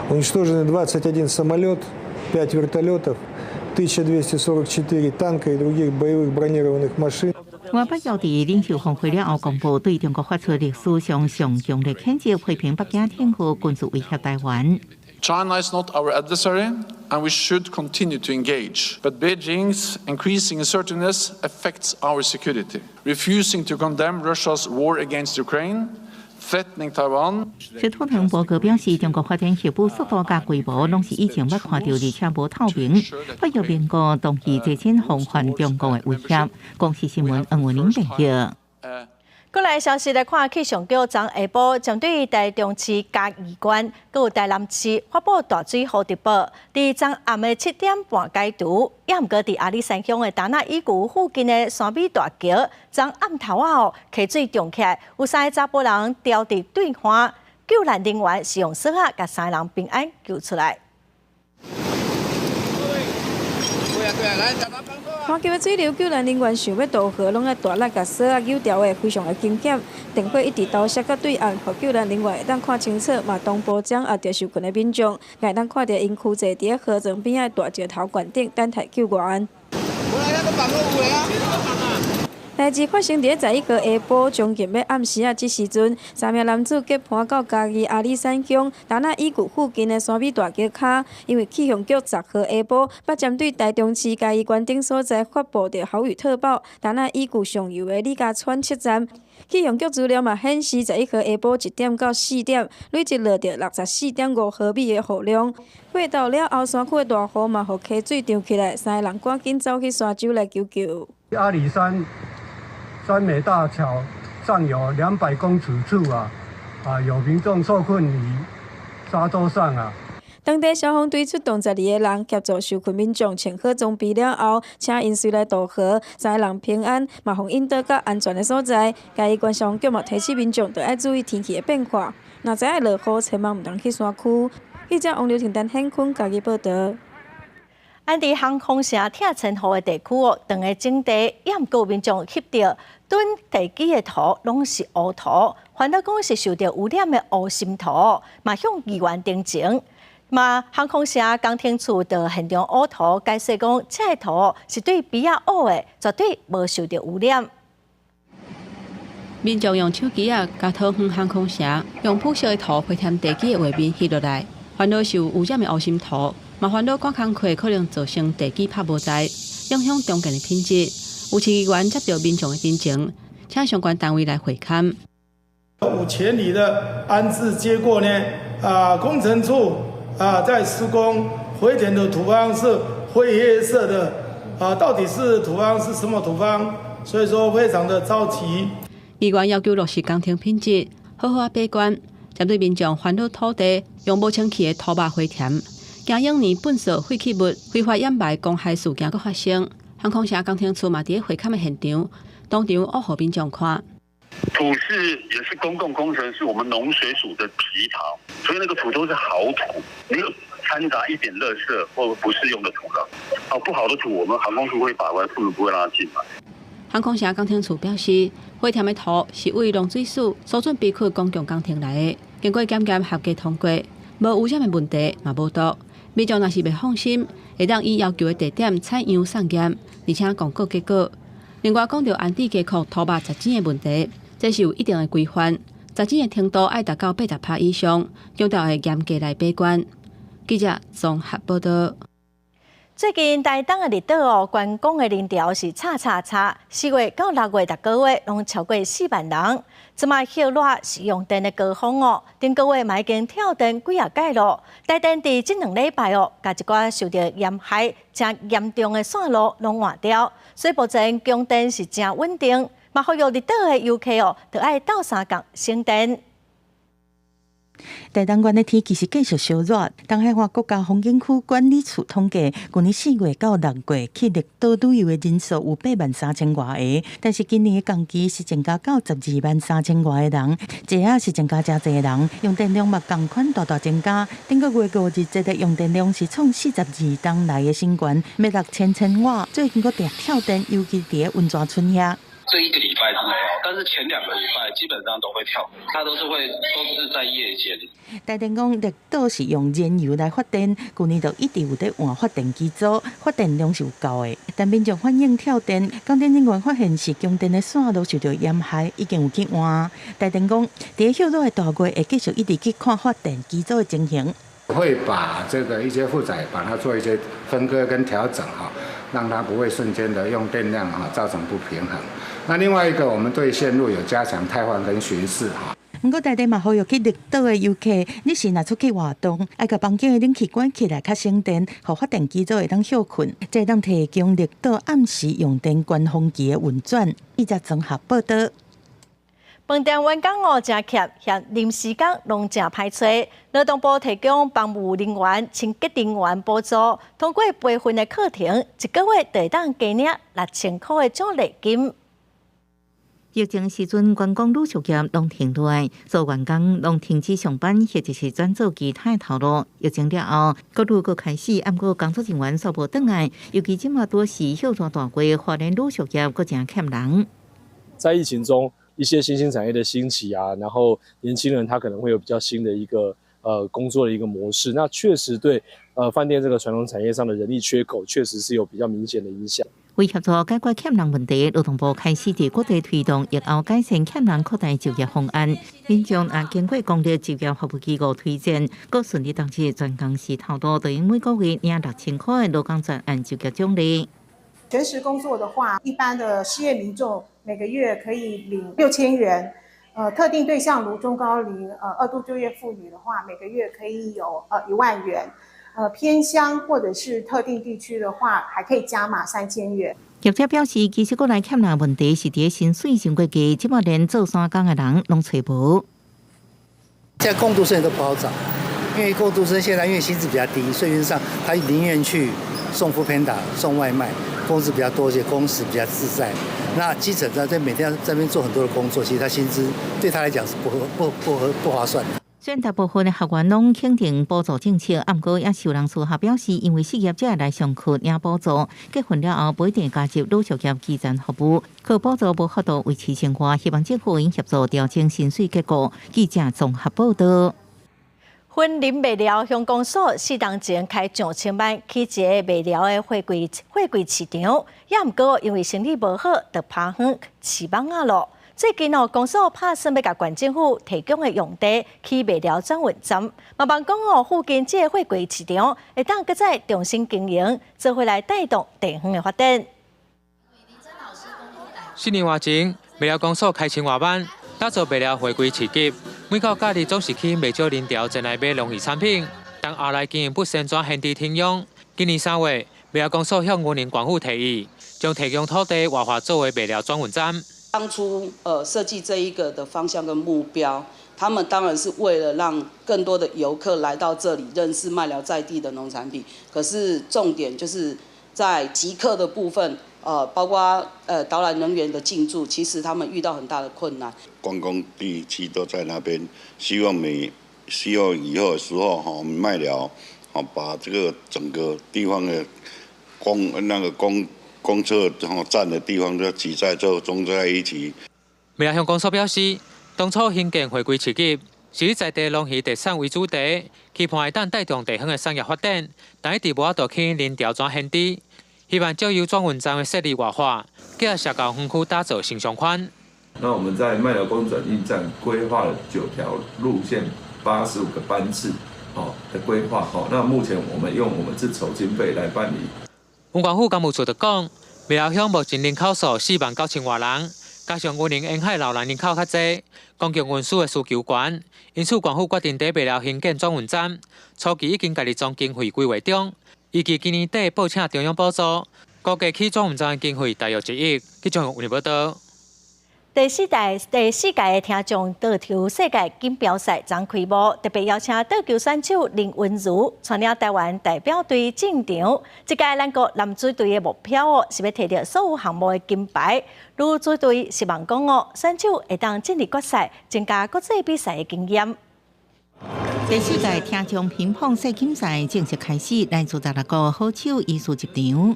Speaker 5: Уничтожены 21 самолет, 5 вертолетов, 1244 танка и других боевых бронированных машин.
Speaker 25: 外北約佇領袖峰會了後公布，對中國發出歷史上上強烈譴責，批評北京挺好軍事威脅台灣。
Speaker 1: China is not our adversary, and we should continue to engage. But Beijing's increasing assertiveness affects our security. Refusing to condemn Russia's war against Ukraine, threatening Taiwan.
Speaker 25: 斯托滕伯格表示，中國發展核武速度佮規模，攏是以前捌看到，而且無透明。北約盟國同意提醒防範中國的威脅。公視新聞黃文玲報道。
Speaker 2: 過來消息來看，氣象局昨下晡針對台中市嘉義縣、閣有台南市發布大水雨特報。佇昨暗的7點半解除，也毋過佇阿里山鄉的達那伊谷附近的山美大橋，昨暗頭仔哦，溪水漲起來，有三個查埔人牢佇對岸，救難人員是用索仔共三個人平安救出來。
Speaker 8: 湍急的水流，救難人員想欲渡河，攏愛大力共索仔扭牢的，非常的驚險。電火一直投射到對岸，予救難人員會當看清楚，嘛同步掌握著受困的民眾，會當看著𪜶踞坐佇河床邊仔的大石頭懸頂，等待救援。代誌發生佇11號下晡，將近欲暗時仔這時陣，三名男子結伴到嘉義阿里山鄉達那伊谷附近的山美大橋跤，因為氣象局10號下晡，捌針對台中市嘉義縣等所在發布著豪雨特報，達那伊谷上游的李家村測站，氣象局資料嘛顯示，11號下晡1點到4點，累積落著64.5毫米的雨量。過頭了後，山區的大雨嘛，予溪水漲起來，三个人趕緊走去沙洲來求救。
Speaker 11: 阿里山三美大橋上游200公尺處啊，啊有民眾受困於沙洲上啊。
Speaker 8: 當地消防隊出動12個人協助受困民眾穿好裝備了後，請𪜶隨來渡河，三个人平安，嘛予引導到安全的所在。嘉義縣消防局嘛提醒民眾，著愛注意天氣的變化，若知影落雨，千萬毋通去山區。記者王劉婷、陳顯坤嘉義報導。
Speaker 2: 按佇航空城拆遷予的地區哦，長的整地，也毋過民眾翕著躉地基的土攏是烏土，煩惱講是受著污染的烏心土，嘛向議員陳情。嘛，航空城工程處到現場挖土，解釋講，這个土是對埤仔挖的，絕對無受著污染。
Speaker 10: 民眾用手機仔，共桃園航空城用鋪設的土回填地基的畫面翕落來，煩惱受污染的烏心土。嘛煩惱趕工課可能造成地基拍無在，影響重建的品質。有市議員接著民眾的陳情，請相關單位來會勘。
Speaker 20: 5000里的安置結果呢？啊，工程處啊在施工回填的土方是灰黑色的，啊，到底是土方是什麼土方？所以說非常的着急。
Speaker 10: 議員要求落實工程品質，好好仔把關，針對民眾煩惱土地用無清氣的土肉回填。驚往年糞掃廢棄物非法掩埋公害事件閣發生，航空城工程處嘛佇咧會勘的現場，當場挖予民眾看。
Speaker 21: 土是也是公共工程，是我們農水署的皮塘，所以那個土都是好土，沒有摻雜一點垃圾或不適用的土壤。哦，不好的土，我們航空處會把關，不會讓它進來。
Speaker 10: 航空城工程處表示，回填的土是為農水署疏浚埤區公共工程來的，經過檢驗合格通過，無污染的問題，嘛無毒。民眾若是袂放心，會當依要求的地點採樣送驗，而且公告結果。另外，講著安置加固土肉雜錢的問題，這是有一定的規範，雜錢的程度愛達到80%以上，強調會嚴格來把關。記者綜合報導。
Speaker 2: 最近台東的綠島哦，觀光的人潮是差差差，4月到6月逐个月攏超過4萬人。這馬熱熱是用電的高峰哦，頂個月嘛已經跳電幾仔擺咯。台電佇這兩禮拜哦，共一寡受著鹽害誠嚴重的線路攏換掉，所以目前供電是誠穩定。嘛，呼籲綠島的遊客哦，著愛鬥相共省電。
Speaker 4: 台東縣的天氣是繼續燒熱。東海岸國家風景區管理處統計，舊年4月到6月去綠島旅遊的人數有8萬3千外個，但是今年的同期是增加到12萬3千外個人，這也是增加誠濟人，用電量嘛仝款大大增加。頂個月五日這個用電量是創42冬來的新高，欲6000千瓦。最近閣定跳電，尤其佇溫泉村遐。
Speaker 12: 這一個禮拜是沒有，但是前2個禮拜基本上都會跳，它都是會都是在夜間。
Speaker 4: 台電講，綠島是用燃油來發電，舊年就一直有佇換發電機組，發電量是有夠的。但民眾反映跳電，工程人員發現是供電的線路受著鹽害，已經有去換。台電講，佇歇熱的大月會繼續一直去看發電機組的情形。
Speaker 22: 會把這個一些負載，把它做一些分割跟調整哈，讓它不會瞬間的用電量哈造成不平衡。那另外一個，我們對線路有加強汰換跟巡視哈。
Speaker 4: 毋過，台電嘛呼籲去綠島的遊客，你是若出去活動，愛共房間的冷氣關起來較省電，予發電機組會當歇睏，才會當提供綠島暗時用電高峰期的運轉。記者綜合報導。
Speaker 2: 飯店員工哦，誠欠，嫌臨時工攏誠歹揣。勞動部提供房務人員、清潔人員補助，通過培訓的課程，一個月就會當加領6000箍的獎勵金。
Speaker 25: 疫情時陣，觀光旅宿業攏停落來，所有員工攏停止上班，或者是轉做其他的頭路。疫情了後，閣陸續開始，毋過工作人員煞無轉來，尤其這馬拄是歇熱大月，花蓮旅宿業閣誠欠人。在疫情中，一些新興產業的興起啊，然後年輕人他可能會有比較新的一個工作的一個模式，那確實對飯店這個傳統產業上的人力缺口，確實是有比較明顯的影響。為協助解決欠人問題，勞動部開始佇各地推動疫後改善欠人擴大就業方案。民眾也經過公立就業服務機構推薦，閣順利當時全工時頭路，就用每個月領6000塊的勞工專案就業獎勵。
Speaker 23: 全時工作的話，一般的失業民眾每個月可以領6000元。特定對象如中高齡、二度就業婦女的話，每個月可以有1萬元。偏鄉或者是特定地區的話，還可以加碼3000元。
Speaker 25: 業者表示，其實國內欠人問題是佇薪水傷過低，這馬連做山工的人攏揣無。
Speaker 24: 現在工讀生都不好找，因為工讀生現在因為薪資比較低，所以上他寧願去送 foodpanda、送外賣，工資比較多，而且工時比較自在。那基層在每天在這邊做很多的工作，其實他薪資對他來講是不合不不合不划算的。
Speaker 25: 雖然大部分的學員攏肯定補助政策，毋過也受人私下表示，因為失業者來上課領補助，結婚了後不一定加入旅宿業基層服務，靠補助無法度維持生活，希望政府應協助調整薪水結構。記者綜合報導。
Speaker 2: 雲林麥寮鄉公所4冬前開上千萬起一个麥寮的貨櫃市場，也毋過因為生意無好，就拋荒飼蠓仔囉。最近哦，公所拍算欲共縣政府提供的用地起麥寮轉運站，嘛望講哦，附近這个貨櫃市場會當閣再重新經營，做伙來帶動地方的發展。
Speaker 26: 4年外前，麥寮公所開千外萬，打造麥寮貨櫃市集。每到假日總是吸引袂少人潮前來買農漁產品，但後來經營不善，轉閒置停用。今年3月，麥寮公所向雲林縣府提議，將提供土地活化作為麥寮轉運站。
Speaker 27: 當初設計這一個的方向跟目標，他們當然是為了讓更多的遊客來到這裡認識麥寮在地的農產品。可是重點就是在集客的部分，包括導覽人員的進駐，其實他們遇到很大的困難。
Speaker 28: 觀光地區都在那邊，希望以後的時候哈，我們麥寮把這個整個地方的公那個公公車站的地方都擠在這中在一起。
Speaker 26: 麥寮鄉公所表示，當初興建貨櫃市集，是以在地農漁特產為主題，期盼會當帶動地方的產業發展，但一直無法度吸引人潮轉閒置。希望藉由轉運站的設立活化，繼續社交園區打造新商圈。
Speaker 29: 那我們在麥寮公轉運站規劃了9條路線，85個班次，的規劃，那目前我們用我們自籌經費來辦理。
Speaker 26: 雲縣府工務處就講，麥寮鄉目前人口數4萬9千外人，加上雲林沿海老人人口較濟，公共運輸的需求懸，因此縣府決定佇麥寮興建轉運站，初期已經家己裝經費規劃中，預計今年底報請中央補助，估計起轉運站的經費大約1億。記者有報道。
Speaker 2: 第四屆的聽障桌球世界錦標賽昨開幕，特別邀請桌球選手林昀儒帶領臺灣代表隊進場。這屆咱國男子隊的目標哦，是欲提著所有項目的金牌。女子隊希望講哦，選手會當進入決賽，增加國際比賽的經驗。
Speaker 4: 第四屆聽障乒乓世錦賽正式開始，來自16個好手依序入場。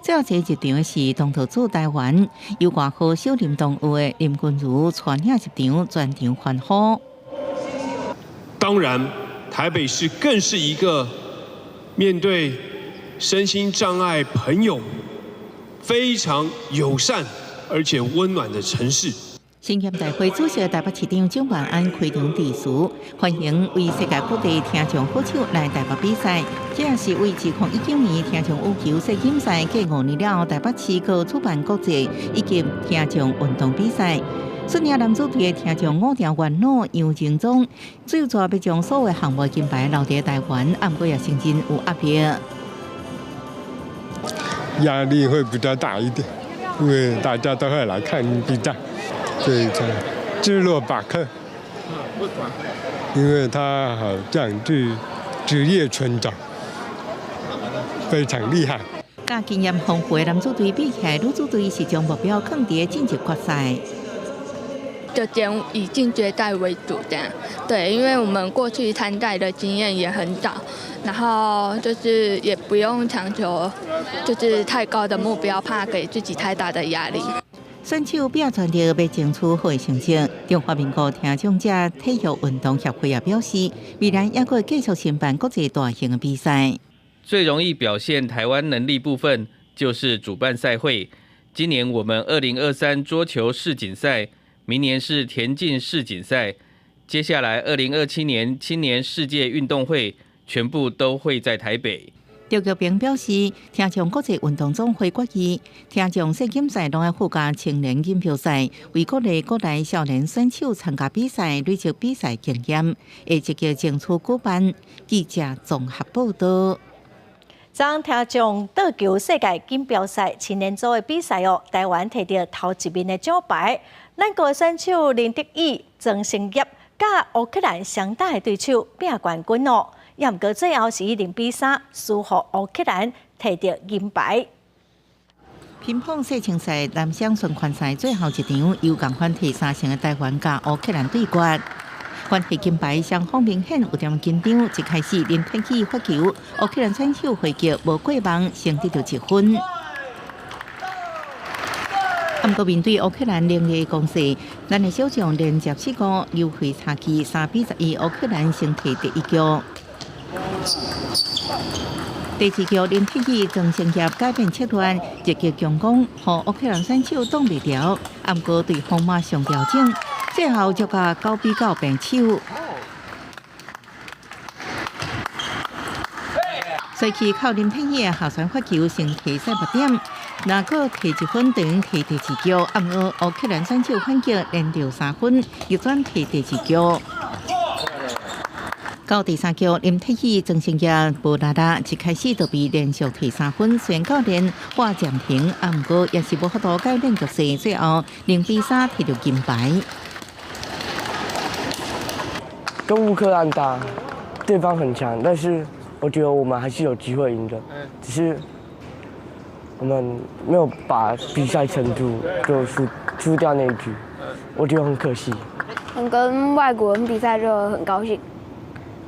Speaker 4: 最後一個入場的是東道主臺灣，由外號小林同學的林昀儒帶領入場，全場歡呼。
Speaker 3: 當然，台北市更是一個面對身心障礙朋友非常友善而且溫暖的城市。
Speaker 4: 新協大會主席台北市長蔣萬安開場致辭，歡迎為世界各地聽障好手來台北比賽。這也是為2019年聽障羽球世錦賽過5年了後，台北市閣主辦國際以及聽障運動比賽。率領男子隊的聽障五條元老楊仁宗，最主要將所有項目金牌留佇臺灣，毋過也承認有壓力。
Speaker 6: 壓力會比較大一點，因為大家都會來看比賽。對，芝洛巴克，因為他好像是職業拳長，非常厲害。
Speaker 4: 佮經驗豐富的男子隊比起來，女子隊是將目標放佇晉級決賽。
Speaker 7: 就以進決賽為主，這樣對，因為我們過去參賽的經驗也很早，然後就是也不用強求，就是太高的目標，怕給自己太大的壓力。
Speaker 4: 選手拼全力欲爭取好的成績。中華民國聽障者體育運動協會也表示，未來猶閣會繼續申辦國際大型的比賽。
Speaker 9: 最容易表現台灣能力部分，就是主辦賽會。今年我們2023桌球世錦賽，明年是田徑世錦賽，接下來2027年青年世界運動會，全部都會在台北。
Speaker 4: 劉玉平表示，聽障國際運動總會決議，聽障世錦賽攏愛附加青年錦標賽，為鼓勵國內少年選手參加比賽，累積比賽經驗，會積極爭取舉辦。記者綜合報道。
Speaker 2: 昨聽障桌球世界錦標賽青年組的比賽哦，臺灣提著頭一面的獎牌。咱國選手林德義、曾成業佮烏克蘭雙打的對手拼冠軍哦。也毋過最後是以0比3輸予烏克蘭，提著銀牌。
Speaker 4: 乒乓世青賽男雙循環賽最後一場，由仝款提三勝的臺灣佮烏克蘭對決。關係金牌雙方明顯有點緊張，一開始林天喜發球，烏克蘭選手回擊無過網，先得著一分。毋過面對烏克蘭凌厲攻勢，咱的小將連接失誤，優惠差距3比11，烏克蘭先提第一局。第二局林鐵義曾成業改變策略，積極強攻，予烏克蘭選手擋袂牢。毋過對方馬上調整，最後就甲9比9平手。隨去靠林鐵義的下旋發球先提賽8點，若閣提一分等於提第二局。毋過烏克蘭選手反擊連著3分，逆轉提第二局。到第三局，林鐵義曾成業無力啦，一開始就被連續提3分，雖然教練喊暫停，毋過也是無法度改變局勢，最後0比3提著金牌。
Speaker 13: 跟烏克蘭打，對方很強，但是我覺得我們還是有機會贏的，只是我們沒有把比賽撐住，就輸掉那一局，我覺得很可惜。
Speaker 14: 能跟外國人比賽就很高興。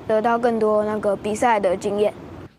Speaker 14: 得到更多那個比賽的經驗。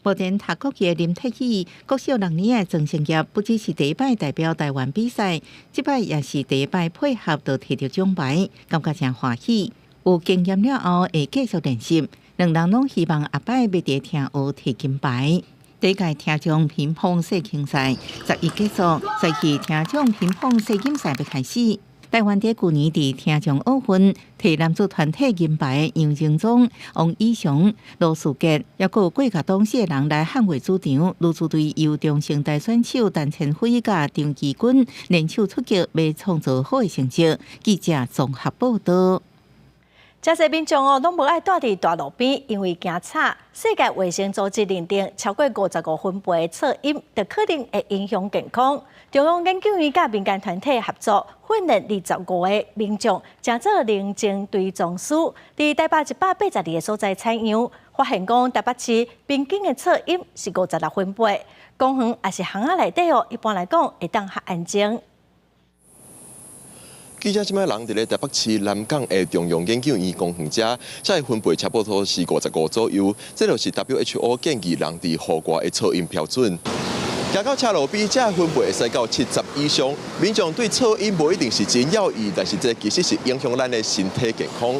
Speaker 4: 目前讀國技的林鐵義，國小6年的曾成業，不只是第一擺代表臺灣比賽，這擺也是第一擺配合就提著獎牌，感覺誠歡喜。有經驗了後，會繼續練習。兩人攏希望下擺欲佇聽奧提金牌。第一屆聽障乒乓世青賽11結束，隨去聽障乒乓世錦賽欲開始。臺灣佇舊年佇聽障奧運提男子團體銀牌楊仁宗、王以翔、羅樹傑，抑閣有郭家東四个人來捍衛主場。女子隊由中生代選手陳千輝佮張基軍聯手出擊，欲創造好的成績。記者綜合報道。
Speaker 2: 遮濟民眾哦，攏無愛蹛佇大路邊，因為驚吵。世界衛生組織認定，超過55分貝的噪音，就可能會影響健康。中央研究院佮民間團體合作，訓練25個民眾，成做寧靜追蹤師，佇台北182個所在採樣，發現講台北市平均的噪音是56分貝，公園抑是巷仔內底哦，一般來講會當較安靜。
Speaker 1: 記者這擺人佇咧台北市南港的中央研究院公園遮，這个分貝差不多是55左右，這就是 WHO 建議人佇戶外的噪音標準。行到車路邊，這个分貝會使到70以上。民眾對噪音無一定是真要意，但是這其實是影響咱的身體健康。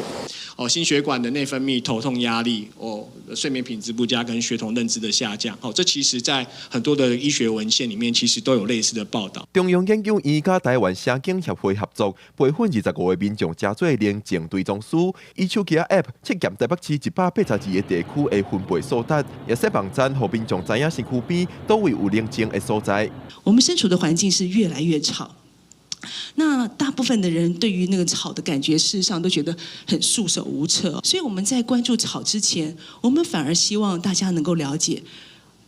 Speaker 5: 哦，心血管的內分泌、頭痛、壓力、哦，睡眠品質不佳跟學童認知的下降，哦，這其實在很多的醫學文獻裡面，其實都有類似的報道。
Speaker 1: 中央研究院佮台灣聲景協會合作，培訓25個民眾成做寧靜追蹤師，以手機 App 測驗台北市182個地區的分貝數值，也設網站，予民眾知影身軀邊佗位有寧靜的所在。
Speaker 8: 我們身處的環境是越來越吵。那大部分的人對於那個吵的感覺，事實上都覺得很束手無策。所以我們在關注吵之前，我們反而希望大家能夠了解，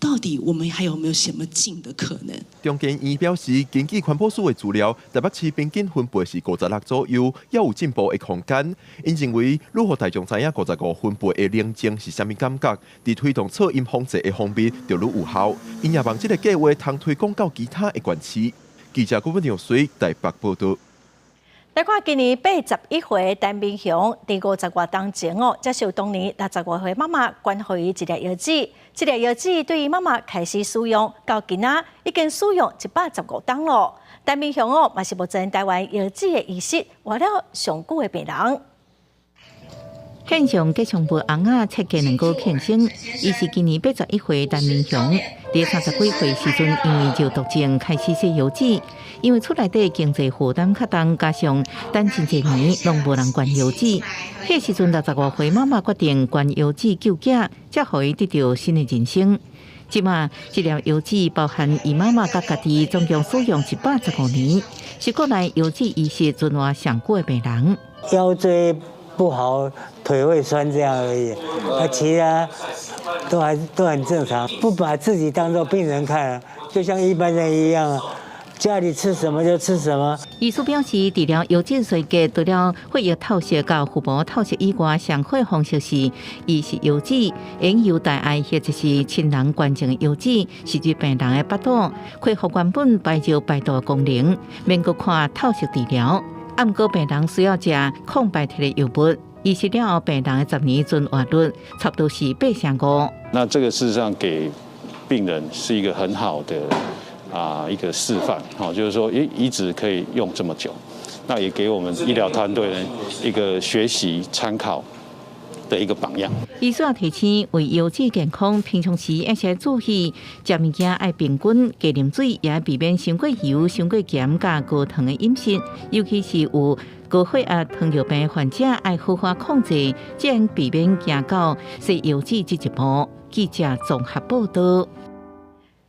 Speaker 8: 到底我們還有沒有什麼靜的可能？
Speaker 1: 中研院表示，根據環保署的資料，台北市平均分貝是56左右，猶有進步的空間。𪜶認為，如予大眾知影55分貝的寧靜是啥物感覺，佇推動噪音防治的方面就愈有效。𪜶也望這个計畫通推廣到其他的縣市。記者郭文耀水台北報道。
Speaker 2: 來看今年81歲陳明雄，佇50外冬前哦，接受當年60外歲媽媽捐予伊一粒藥紙。這粒藥紙對伊媽媽開始使用，到今仔已經使用115冬咯。陳明雄哦，嘛是目前台灣腰子的醫師，活了上久的病人。
Speaker 25: 獻上吉祥物尪仔設計兩個慶生，伊是今年81歲陳明雄。佇30幾歲時陣，因為尿毒症開始洗腰子，因為厝內底經濟負擔較重，加上等真濟年攏無人捐腰子。彼時陣65歲媽媽決定捐腰子救囝，才予伊得著新的人生。這馬這粒腰子包含伊媽媽佮家己總共使用115年，是國內腰子移植存活上久的病人。
Speaker 11: 腰椎不好，腿會痠這樣而已，啊，其他都還都很正常，不把自己當做病人看，就像一般人一樣，家裡吃什麼就吃什麼。
Speaker 25: 醫師表示，治療腰子衰竭，除了血液透析佮腹膜透析以外，上好的方式是移植腰子，應由大愛或者是親人捐贈的腰子，是對病人的腹肚恢復原本排尿排毒的功能，免閣看透析治療。毋過病人需要食抗排斥的藥物，移植了後病人的10年存活率差不多是85%。
Speaker 15: 那這個事實上給病人是一個很好的一個示範，好，就是說，咦，移植可以用這麼久，那也給我們醫療團隊呢一個學習參考的一個榜樣。
Speaker 25: 醫師也提醒，為腰子健康，平常時要先注意，食物件愛平均，加啉水，也避免傷過油、傷過鹹佮高糖的飲食，尤其是有高血壓、糖尿病患者，愛好好控制，才能避免行到洗腰子這一步。記者綜合報道。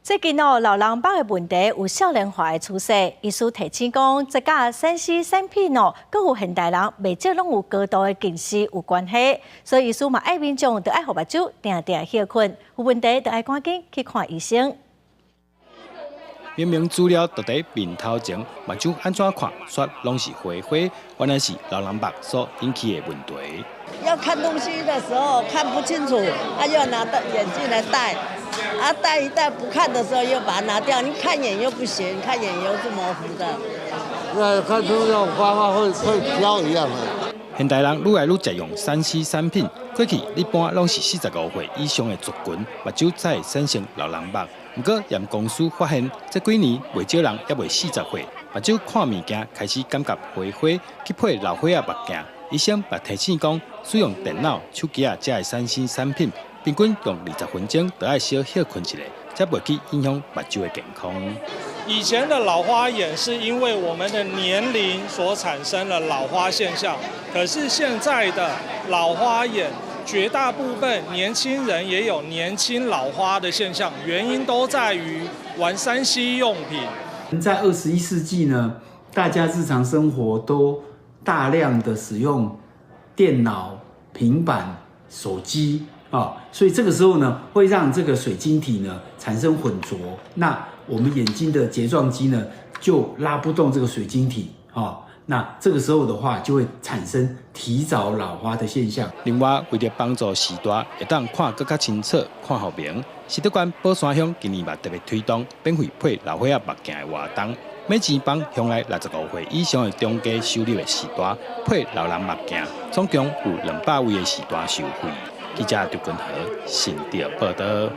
Speaker 2: 最近哦，老人目的問題有少年化的趨勢。醫師提醒講，這佮3C 產品哦，閣有現代人袂少攏有高度的近視有關係。所以醫師嘛愛民眾，著愛予目睭定定歇睏，有問題著愛趕緊去看醫生。
Speaker 16: 明明資料都佇面頭前，目睭按怎看，煞攏是花花，原來是老人目所引起的問題。
Speaker 17: 要看東西的時候看不清楚，啊，又要拿戴眼鏡來戴，啊，戴一戴不看的時候又把它拿掉，你看遠又不行，看遠又是模糊的。
Speaker 18: 那看出那種花花會飄一樣的。
Speaker 16: 現代人愈來愈濟用3C 產品，過去一般攏是45歲以上的族群，目睭才會產生老人目。毋過驗光師發現，這幾年袂少人猶未40歲，目睭看物件開始感覺花花，去配老歲仔目鏡。醫生嘛提醒講，使用電腦、手機仔這的3C 產品，平均用20分鐘就愛小歇睏一下，才袂去影響目睭的健康。
Speaker 19: 以前的老花眼是因為我們的年齡所產生的老花現象，可是現在的老花眼，絕大部分年輕人也有年輕老花的現象，原因都在於玩3C 用品。
Speaker 30: 在21世紀呢，大家日常生活都大量的使用
Speaker 10: 電腦、平板、手機啊，所以這個時候呢，會讓這個水晶體呢產生混濁，那我們眼睛的睫狀肌呢就拉不動這個水晶體啊，那這個時候的話就會產生提早老花的現象。
Speaker 16: 另外，為著幫助視大會當看閣較清楚、看予明，新竹縣寶山鄉今年嘛特別推動免費配老歲仔目鏡的活動，每錢幫鄉內65歲以上的中低收入的序大配老人目鏡，總共有200位的序大受惠。記者劉根和新竹報道。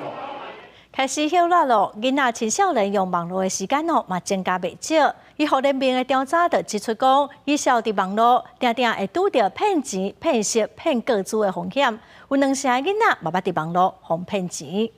Speaker 2: 開始歇熱咯，囡仔青少年用網路的時間哦，嘛增加袂少。醫護聯盟的調查就指出講，兒少佇網路定定會拄著騙錢、騙色、騙個資的風險。有兩成的囡仔嘛捌佇網路予騙錢。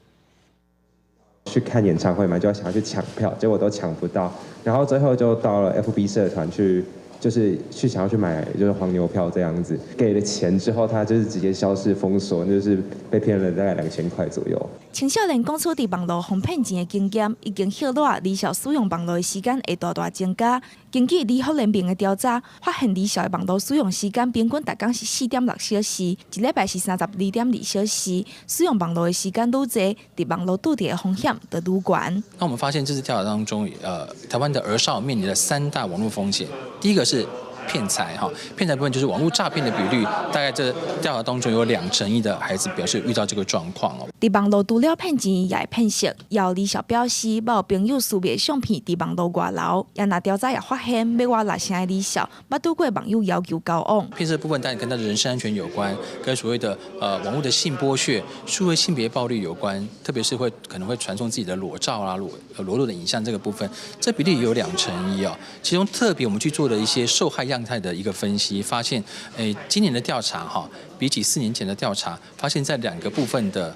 Speaker 12: 去看演唱會嘛，就要想要去搶票，結果都搶不到，然後最後就到了 FB 社團去，就是去想要去買就是黃牛票這樣子，給了錢之後，他就是直接消失封鎖，就是被騙了大概2000塊左右。
Speaker 20: 青少年講出佇網路予騙錢的經驗，已經歇熱，兒少使用網路的時間會大大增加。根據兒福聯盟的調查，發現兒少的網路使用時間平均逐工是4.6小時，一禮拜是32.2小時。使用網路的時間愈濟，佇網路拄著的風險就愈懸。
Speaker 21: 那我們發現這次調查當中，台灣的兒少面臨了三大網路風險，第一個是騙財哈，騙財部分就是網路詐騙的比率，大概這調查當中有21%的孩子表示遇到這個狀況哦。
Speaker 20: 佇網路除了騙錢，也會騙色。也有兒少表示，捌有朋友私密相片佇網路外流。也若調查也發現，欲外六成的兒少捌拄過網友要求交往。
Speaker 21: 騙色部分當然跟他的人身安全有關，跟所謂的網路的性剝削、數位性別暴力有關，特別是會可能會傳送自己的裸照啊、裸露的影像這個部分，這比例有21%哦。其中特別我們去做了一些受害樣態的一個分析，發現，今年的調查哈，比起4年前的調查，發現在兩個部分的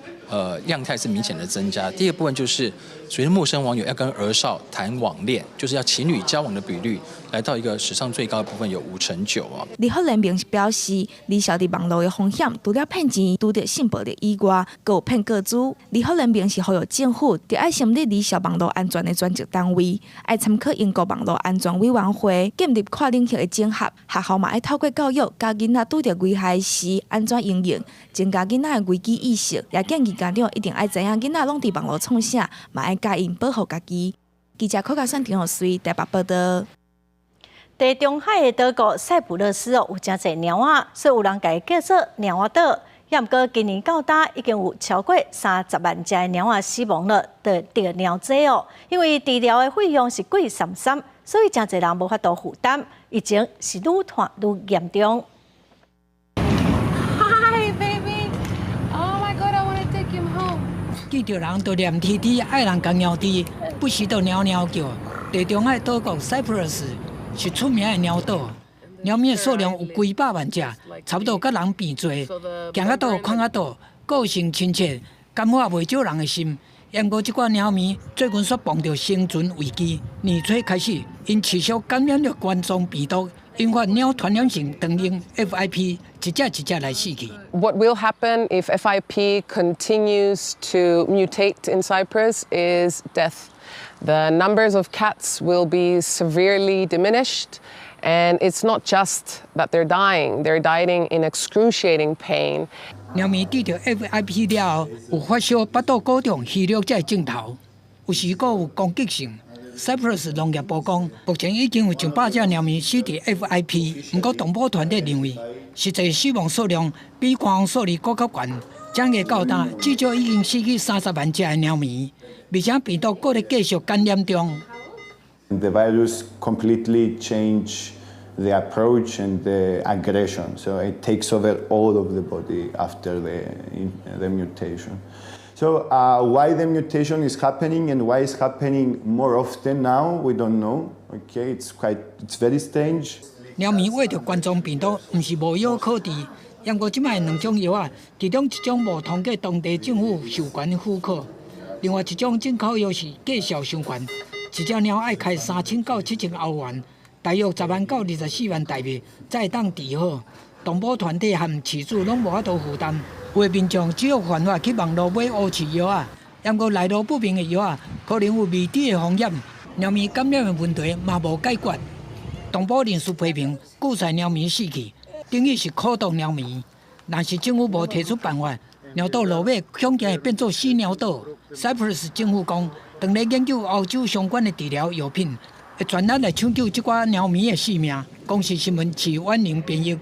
Speaker 21: 樣態是明顯的增加。第一個部分就是屬於陌生網友要跟兒少談網戀，就是要情侶交往的比率來到一個史上最高的部分，有59%啊。
Speaker 20: 兒福聯盟表示，兒少佇網路的風險，除了騙錢、拄著性暴力以外，閣有騙個資。兒福聯盟是呼籲政府，著愛成立兒少網路安全的專責單位，愛參考英國網路安全委員會，建立跨領域的整合。學校嘛愛透過教育，教囡仔拄著危害時按怎應用，增加囡仔的危機意識。也建議家長一定愛知影囡仔攏佇網路創啥，嘛愛教𪜶保護家己。記者柯家選陳浩瑞台北報道。
Speaker 2: 地中海的島國塞浦路斯哦，有誠濟貓仔，所以有人共伊叫做貓仔島。也毋過今年到今已經有超過30萬隻的貓仔死亡了，得著貓災哦。因為治療的費用是貴參參，所以誠濟人無法度負擔，疫情是愈拖愈嚴重。
Speaker 22: Hi, baby. Oh my God, I want to take him home.
Speaker 23: 見著人就黏貼貼，愛人共貓豬，不時都貓貓叫。地中海島國 Cyprus 是出名的貓島，貓咪的數量有幾百萬隻，差不多佮人變濟。行較倒，看較倒，個性親切，感化袂少人的心。毋過這寡貓咪最近煞碰著生存危機。年初開始，𪜶持續感染著冠狀病毒，引發貓傳染性腸炎 FIP，一隻一隻來死去。
Speaker 24: What will happen if FIP continues to mutate in Cyprus is death. The numbers of cats will be severely diminished, and it's not just that they're dying, they're dying in excruciating pain.
Speaker 23: 貓咪得著 FIP 了後，有發燒、腹肚鼓脹、虛弱這個症頭，有時閣有攻擊性。Cyprus 農業部講，目前已經有上百隻貓咪死佇 FIP，毋過動保團體認為，實際死亡數量比官方數字閣較懸。正月到今，至少已經死去30萬隻的貓咪，而且病毒閣咧繼續感染中。
Speaker 27: The virus completely change the approach and the aggression, so it takes over all of the body after the mutation. So why the mutation is happening and why it's happening more often now, we don't know. Okay, it's very strange.
Speaker 23: 貓咪患著冠狀病毒，毋是無藥可治。毋過這擺兩種藥仔，其中一種無通過當地政府授權許可，另外一種進口藥是價數傷懸，一隻貓愛開3000到7000歐元，大約10萬到24萬台幣，才會當治好。動保團體和飼主攏無法度負擔，有的民眾只有辦法去網路買烏市藥仔，毋過來路不明的藥仔可能有未知的風險，貓咪感染的問題嘛無解決。動保人士批評，久在貓咪死去。等於是苦毒貓咪。若是政府無提出辦法，貓島落尾恐驚會變做死貓島。Cyprus 政府講，當咧研究歐洲相關的治療藥品，會全力來搶救這寡貓咪的性命。公視新聞徐婉玲編譯。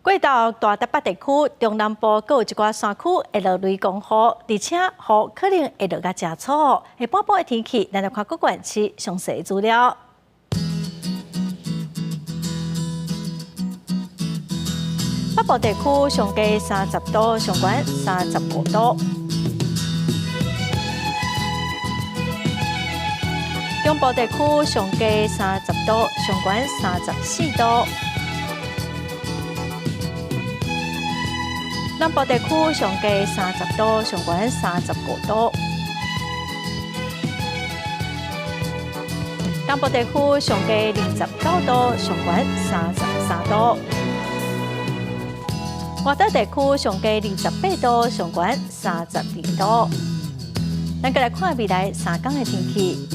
Speaker 2: 過到大台北地區中南部，閣有一寡山區會落雷公雨，而且雨可能會落甲誠粗。下半晡的天氣，咱來看各縣市詳細資料。北部地區上低30度，上懸35度。中部地區上低30度，上懸34度。南部地區上低30度，上懸35度。東部地區上低29度，上懸33度。外島地區上低28度，上懸32度。咱閣來看未來3天的天氣。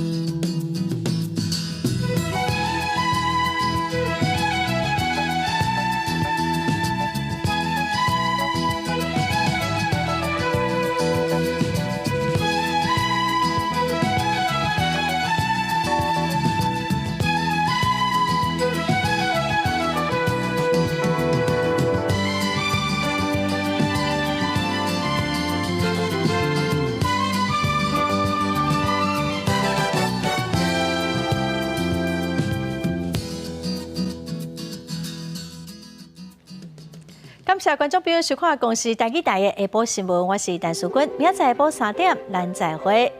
Speaker 2: 感謝觀眾朋友收看公視台語台的下晡新聞，我是陳淑君，明仔載下晡3點，咱再會。